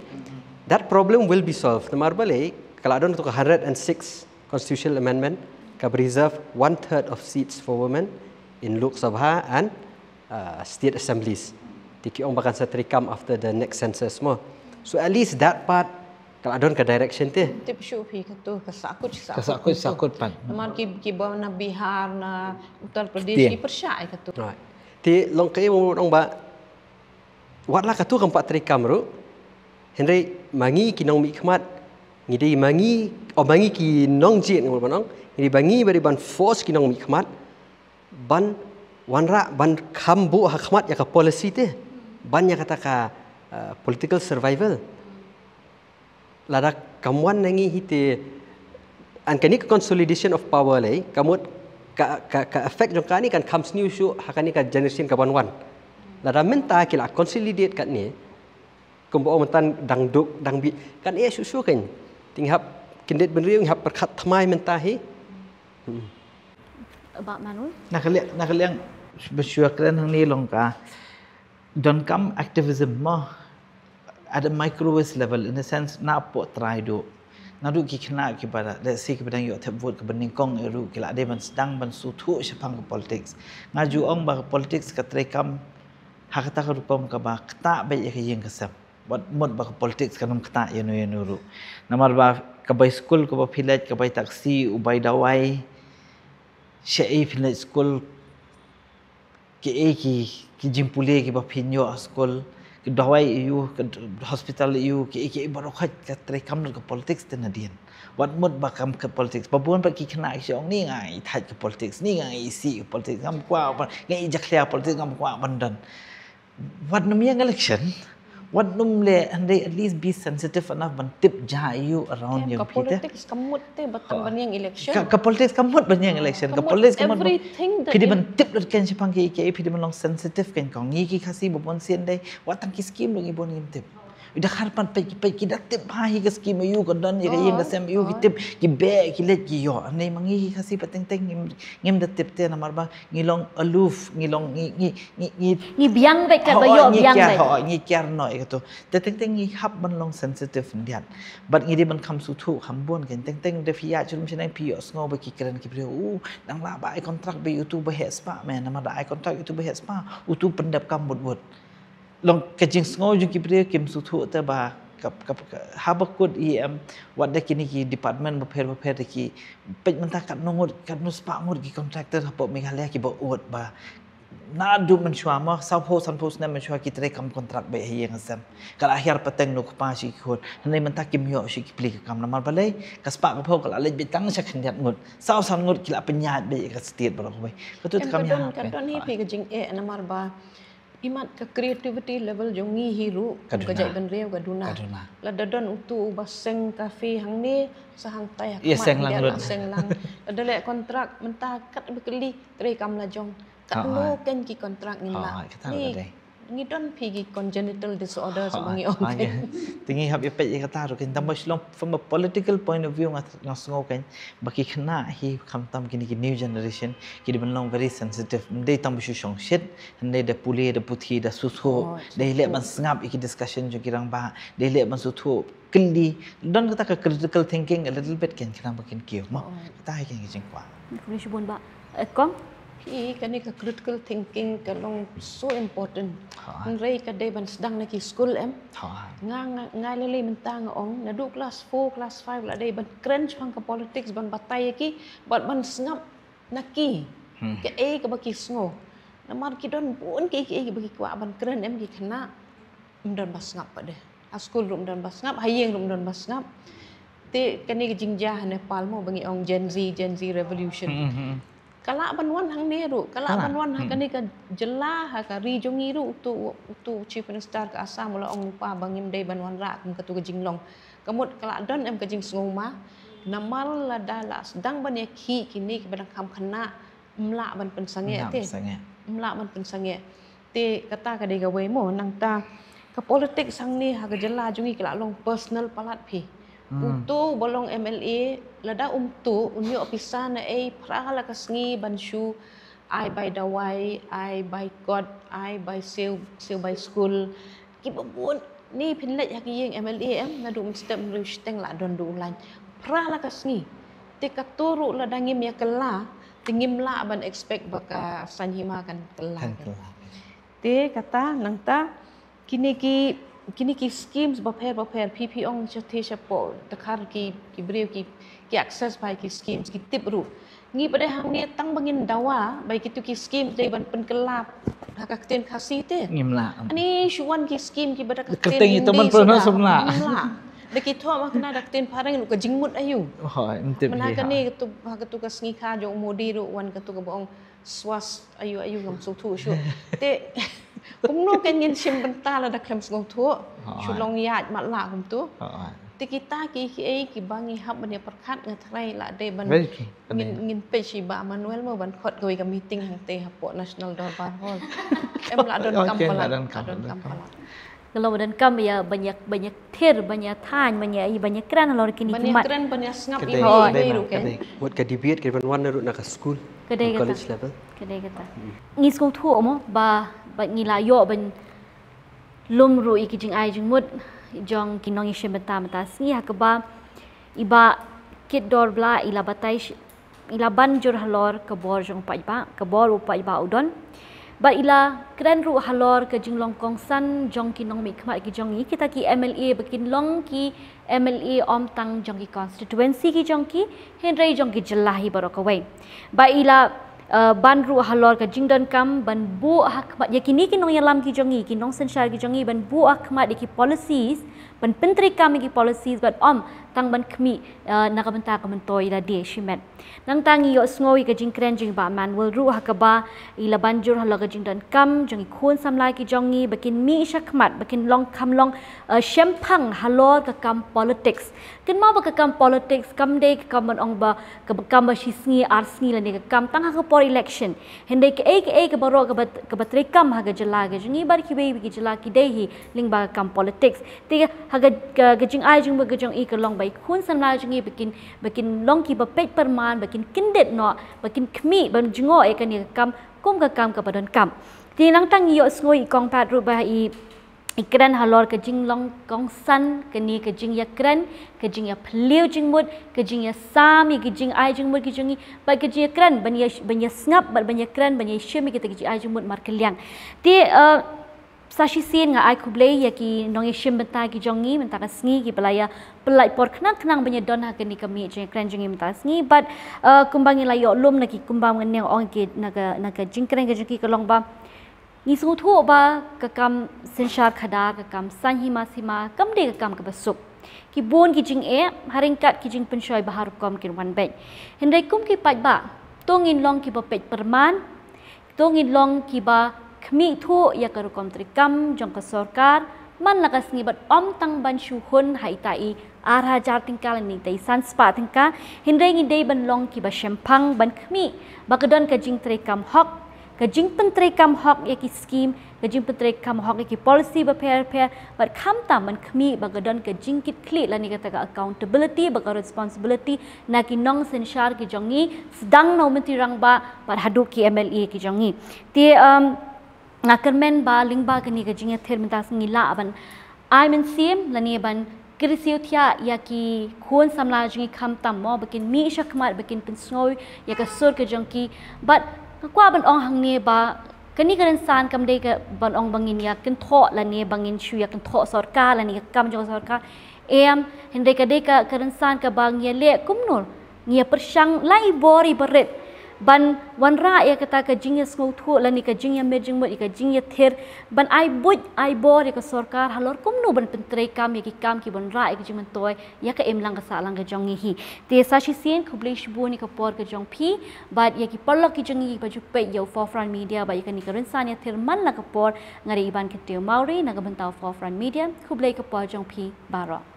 that problem will be solved. Namar balei, ka la don tu ka hundred and six constitutional amendment kaba reserve one third of seats for women in Lok Sabha and, uh, state assemblies. Te ki ong ba kan sa treikam after the next census mo. So at least that part ka la don ka direction te. Tip shuh phi katu, ka sahkut, ka sahkut, sahkut pat. Namar ki, kiba na Bihar, na Uttar Pradesh, ki pyrshah ïa katu. Right. Te long kaei mo ong ba wat la katu kam pat treikam ruh. Hynrei ma ngi ki nongmihkhmat, ngi dei ma ngi, o ma ngi ki nongjied ngi ban ong, ngi dei ba ngi ba dei ban force ki nongmihkhmat ban wanrah, ban kham buh ha khmat ïa ka policy te, ban ïa kata ka, uh, political survival. Lada kam wan na ngi hi te, and kane ka consolidation of power lei, ka mut ka, ka, ka effect jong kane kan kham sniew shuh ha kane ka generation ka ban wan. Lada mynta ki la consolidate katne, kumba ong mynta dang duk dang bit, kan eh shuh shuh kan. Te ngi hap kyndit bynriew, ngi hap pyrkhat thymmai mynta hi. Hmm. Bah Manul? Na ka liang, na ka liang ba shu kren hangne long ka donkam activism mo, at a microwave level, in a sense, napoh trai duh. Naduh ki khynnah kiba, let's say, kiba dang ïoh thep vote, kiba nyngkong eh ruh, ki la dei ban sdang ban sngewthuh shaphang ka politics. Nga ju ong ba ka politics ka treikam ha kata ka rukom kaba ktah beit ïa ka ïing ka sem. Wat mut ba ka politics kan ym ktah ïano ïano ruh. Namar ba ka bai skul kaba phi leit, ka bai taxi, u bai dawai, shaei phi leit skul, kiei ki, ki jingpule kiba phin ïoh ha skul, ki dawai aiu, ka hospital aiu, kiei kiei baroh khoit ka treikam lut ka politics te nadien. Wat mut ba kam ka politics. Ba bun pat ki khynnah ki shu ong ni nga ngi thait ka politics, ni nga ngi isih ka politics, ngam kwah ban, nga i jakhlia politics, ngam kwah ban don. Wat nym ïeng election, wat nym leh, hynrei at least be sensitive enough ban tip jia aiu around ïa ka phi te. Politics kam mut te ba tang ban ïeng election. Ka, ka politics kam mut ban ïeng election, ka politics kam mut ba phi dei ban tip lut kein shaphang kiei kiei, phi dei ban long sensitive kein. Ko ngi ki Khasi ba bun sien dei, wat tang ki scheme ruh ngi bun ngim tip. Ida khar pat peit ki, peit ki da tip ha hi ka scheme aiu ka don ïa ka ïing ka sem aiu ki tip, ki beh ki leit ki ïoh. Hynrei ma ngi ki Khasi pat teng teng ngim, ngim da tip te namar ba ngi long aloof, ngi long ngi, ngi, ngi, ngi, ngi biang beit, ka ba ïoh biang beit. Ngi kiar noh ïa katu. Te teng teng ngi hap ban long sensitive ndiat. Bad ngi dei ban kham sngewthuh kham bun kein. Teng teng da phi ïaid sha rum sha neng phi ïohsngew ba ki kren ki briew, u, dang lah ba ai contract beit utu ba heh spah, me, namar da ai contract utu ba heh spah, utu pyndep kam bud bud. Long ka jingsngew jong ki briew kim sngewthuh te ba ka, ka, ka, haba kut hi em, wat da kine ki department bapher bapher da ki peit mynta katno ngut, katno spah ngut ki contractor hapoh Meghalaya kiba ud ba naduh mynshuwa mo, sawphew sanphew snem mynshuwa ki treikam contract beit ha ïing ha sem. Ka la hiar pateng noh kpa sha ki khun. Hynrei mynta kim ïoh shuh ki plie ki kam namar balei? Ka spah ka phew ka la leit beit tang sha khyndiat ngut. Saw san ngut ki la pynïaid beit ïa ka state baroh kawei. Katu te kam ïa hap. Ka don hi phi ka jingeh namar ba Imat ka creativity level jong ngi hi ruh, ka jait bynriew ka duna. Lada don utu uba seng kafe hangne, sa hangtai ha khmat seng lang lut. Seng lang. Lada leh kontrak mynta kat ba kylli, trei kam la jong. Katno kein ki kontrak ngin lah. Ngi don phi ki congenital disorders ba ngi ong kein. Te ngi hap ïa peit ïa kata ruh kein, tang ba shu long from a political point of view nga sngew kein ba ki khynnah hi, khamtam kine ki new generation, ki dei ban long very sensitive. Ym dei tang ba shu shongshit, hynrei da pule, da puthi, da sngewthuh, da leh ban sngap ïa ki discussion jong ki rangbah, da leh ban sngewthuh, kylli, don kata ka critical thinking a little bit kein, khnang ba kin kiew mo. Kata hi kein ka jingkwah. Khublei shibun bah. Kong? Hi, kane ka critical thinking ka long so important. Hynrei ka dei ban sdang na ki skul em. Nga nga lei lei mynta nga ong, naduh class four, class five la dei ban kren shaphang ka politics, ban batai ïa ki, bad ban sngap na ki. Kaei kaba ki sngew. Namar ki don bun kiei kiei kiba ki kwah ban kren em ki khynnah. Ym don ba sngap pat de. Ha skul ruh ym don ba sngap, ha ïing ruh ym don ba sngap. Te kane ka jingjia ha Nepal mo ba ngi ong Gen Z, Gen Z revolution. Ka lah ban wan hangne ruh, ka lah ban wan ha kane ka jylla, ha ka ri jong ngi ruh. Utu utu Chief Minister ka Assam u la ong lypa ba ngim dei ban wanrah kum katu ka jinglong. Ka mut ka lah don em ka jingsngewma. Namar lada la sdang ban ïakhih kine kiba dang kham khynnah, ym lah ban pynsangeh te. Ym lah ban pynsangeh. Te kata ka dei kawei mo, nangta ka politics hangne ha ka jylla jong ngi ka la long personal palat phi. Utu ba long M L A, lada um tuh, un ïoh pisa naei phra la ka sngi ban shu ai bai dawai, ai bai kot, ai bai siew, siew bai skul. Kiba bun, ni phin leit ha ki ïing M L A em, naduh mynstep hynriew shiteng la don duh u lain. Phra la ka sngi. Te katu ruh lada ngim ïa kylla, te ngim lah ban expect ba ka saiñ hima kan kylla. Te kata nangta kine ki, kine ki schemes bapher bapher, phi phi ong shathie shapoh dkhar ki, ki briew ki, ki access bha ïa ki schemes, ki tip ruh. Ngi pat de hangne tang ba ngin dawa ba ïa kitu ki scheme dei ban pynkylla ha ka ktien Khasi te. Ngim lah. Ani shu wan ki scheme kiba da ka ktien Hindi suda. Ngim lah. Da ki thoh ma kane da ka ktien phareng ruh ka jingmut aïu. Hooid, ym tip hi. Mynta kane katu, ha katu ka sngi kha jong u Modi ruh wan katu kaba ong swas aïu aïu, ngam sngewthuh shuh. Te kumno kein ngin shim bynta lada khlem sngewthuh. Shu long ïaid matlah kumtu. Te kita kiei kiei kiba ngi hap ban ïa pyrkhat, nga tharai la dei ban ngin, ngin peit sha i Bah Manuel mo ban khot kawei ka meeting hangtei hapoh National Dorbar Hall. Em, la donkam palat, la donkam palat. Ka long ba donkam ïa ban ïa, ban ïa thir, ban ïa thaiñ, ban ïa, ban ïa kren halor kine ki mat. Ban ïa kren, ban ïa sngap. Ka dei, ka dei, ka dei. Wat ka debate ka ban wan ruh na ka skul. Ka dei kata. College level. Ka dei kata. Ngi sngewthuh mo ba, ba ngi la ïoh ban lum ruh ïa ki jingai jingmut jong ki nongïashim bynta mynta sngi, ha kaba i Bah Kitdor Blah i la batai sh-, i la ban jur halor ka bor jong u paidbah, ka bor u paidbah u don. Bad i la kren ruh halor ka jinglong kongsan jong ki nongmihkhmat ki jong ngi, kita ki M L A ba kin long ki M L A ym tang jong ki constituency ki jong ki, hynrei jong ki jylla hi baroh kawei. Bad i la, eh, ban ruh halor ka jingdonkam ban buh ha khmat ïa kine ki nongïalam ki jong ngi, ki nongsynshar ki jong ngi, ban buh ha khmat ïa ki policies, ban pyntreikam ïa ki policies, bad ym tang ban khmih, eh, na ka bynta ka myntoi lade shimet. Nangta ngi ïohsngew ïa ka jingkren jong i Bah Manuel ruh ha kaba i la ban jur halor ka jingdonkam jong ki khun samla ki jong ngi ba kin mih shakhmat, ba kin long kham long, eh, shemphang halor ka kam politics. Kynmaw ba ka kam politics kam dei ka kam ban ong ba ka kam ba shi sngi ar sngi lane ka kam tang ha ka por election. Hynrei kaei kaei ka baroh kaba, kaba treikam ha ka jylla ka jong ngi bad kiwei ki jylla ki dei hi lyngba ka kam politics. Te ha ka, ka, ka jingai jingmut ka jong i ka long ba i khun samla jong ngi ba kin, ba kin long kiba peit pyrman, ba kin kyndit noh, ba kin khmih ban jngoh ïa kane ka kam kum ka kam kaba donkam. Te nangta ngi ïohsngew i Kong Pat ruh ba i, i kren halor ka jinglong kongsan kane ka jingïakren, ka jingïaphylliew jingmut, ka jingïasam ïa ki jingai jingmut ki jong ngi, bad ka jingïakren ban ïa, ban ïasngap bad ban ïakren, ban ïashim ïa kita ki jingai jingmut markylliang. Te, eh, Sa shisien nga ai khublei ïa ki nongïashim bynta ki jong ngi mynta ka sngi kiba la ïa pynlait por khnang khnang ban ïa don ha kane ka miej jingkren jong ngi mynta ka sngi bad, eh, kumba ngi la ïoh lum na ki kumba ngi ong ki na ka, na ka jingkren ka jong ki ka long ba ngi sngewthuh ba ka kam synshar khadar, ka kam saiñ hima sima kam dei ka kam kaba suk. Ki bun ki jingeh ha ryngkat ki jingpynshoi ba ha rukom kin wan beit. Hynrei kum ki paidbah to ngin long kiba peit pyrman, to ngin long kiba khmih thuh ïa ka rukom treikam jong ka sorkar man la ka sngi bad ym tang ban shu hun ha ita i ar hajar tyngka lane ita i san spah tyngka, hynrei ngi dei ban long kiba shemphang ban khmih ba ka don ka jingtreikam hok, ka jingpyntreikam hok ïa ki skim, ka jingpyntreikam hok ïa ki policy bapher bapher, bad khamtam ban khmih ba ka don ka jingkitkhlieh lane kata ka accountability bad ka responsibility na ki nongsynshar ki jong ngi, sdang na u Myntri Rangbah bad haduh ki M L A ki jong ngi. Te um, nga kyrmen ba lyngba kane ka jingïathir mynta ngi lah ban ai mynsiem lane ban kyrsiew thiah ïa ki khun samla jong ngi khamtam mo ba kin mih shakhmat ba kin pynsngew ïa ka sur ka jong ki. Bad nga kwah ban ong hangne ba kane ka rynsan kam dei ka ban ong ba ngin ïa kynthoh lane ba ngin shu ïa kynthoh sorkar lane ka kam jong sorkar. Em, hynrei ka dei ka, ka rynsan kaba ngi ïa leh kumno ngi ïa pyrshang la i bor i barit ban wanrah ïa kata ka jingïasngewthuh lane ka jingïamir jingmut ïa ka jingïathir, ban ai buit ai bor ïa ka sorkar halor kumno ban pyntreikam ïa ki kam ki ban rah ïa ka jingmyntoi ïa ka imlang ka sahlang ka jong ngi hi. Te sa shisien khublei shibun ïa ka por ka jong phi bad ïa ki paralok ki jong ngi kiba ju peit ïa u Forefront Media bad ïa kane ka rynsan ïathir man la ka por. Nga dei Iban Kyntiew Mawrie na ka bynta u Forefront Media. Khublei ka por jong phi baroh.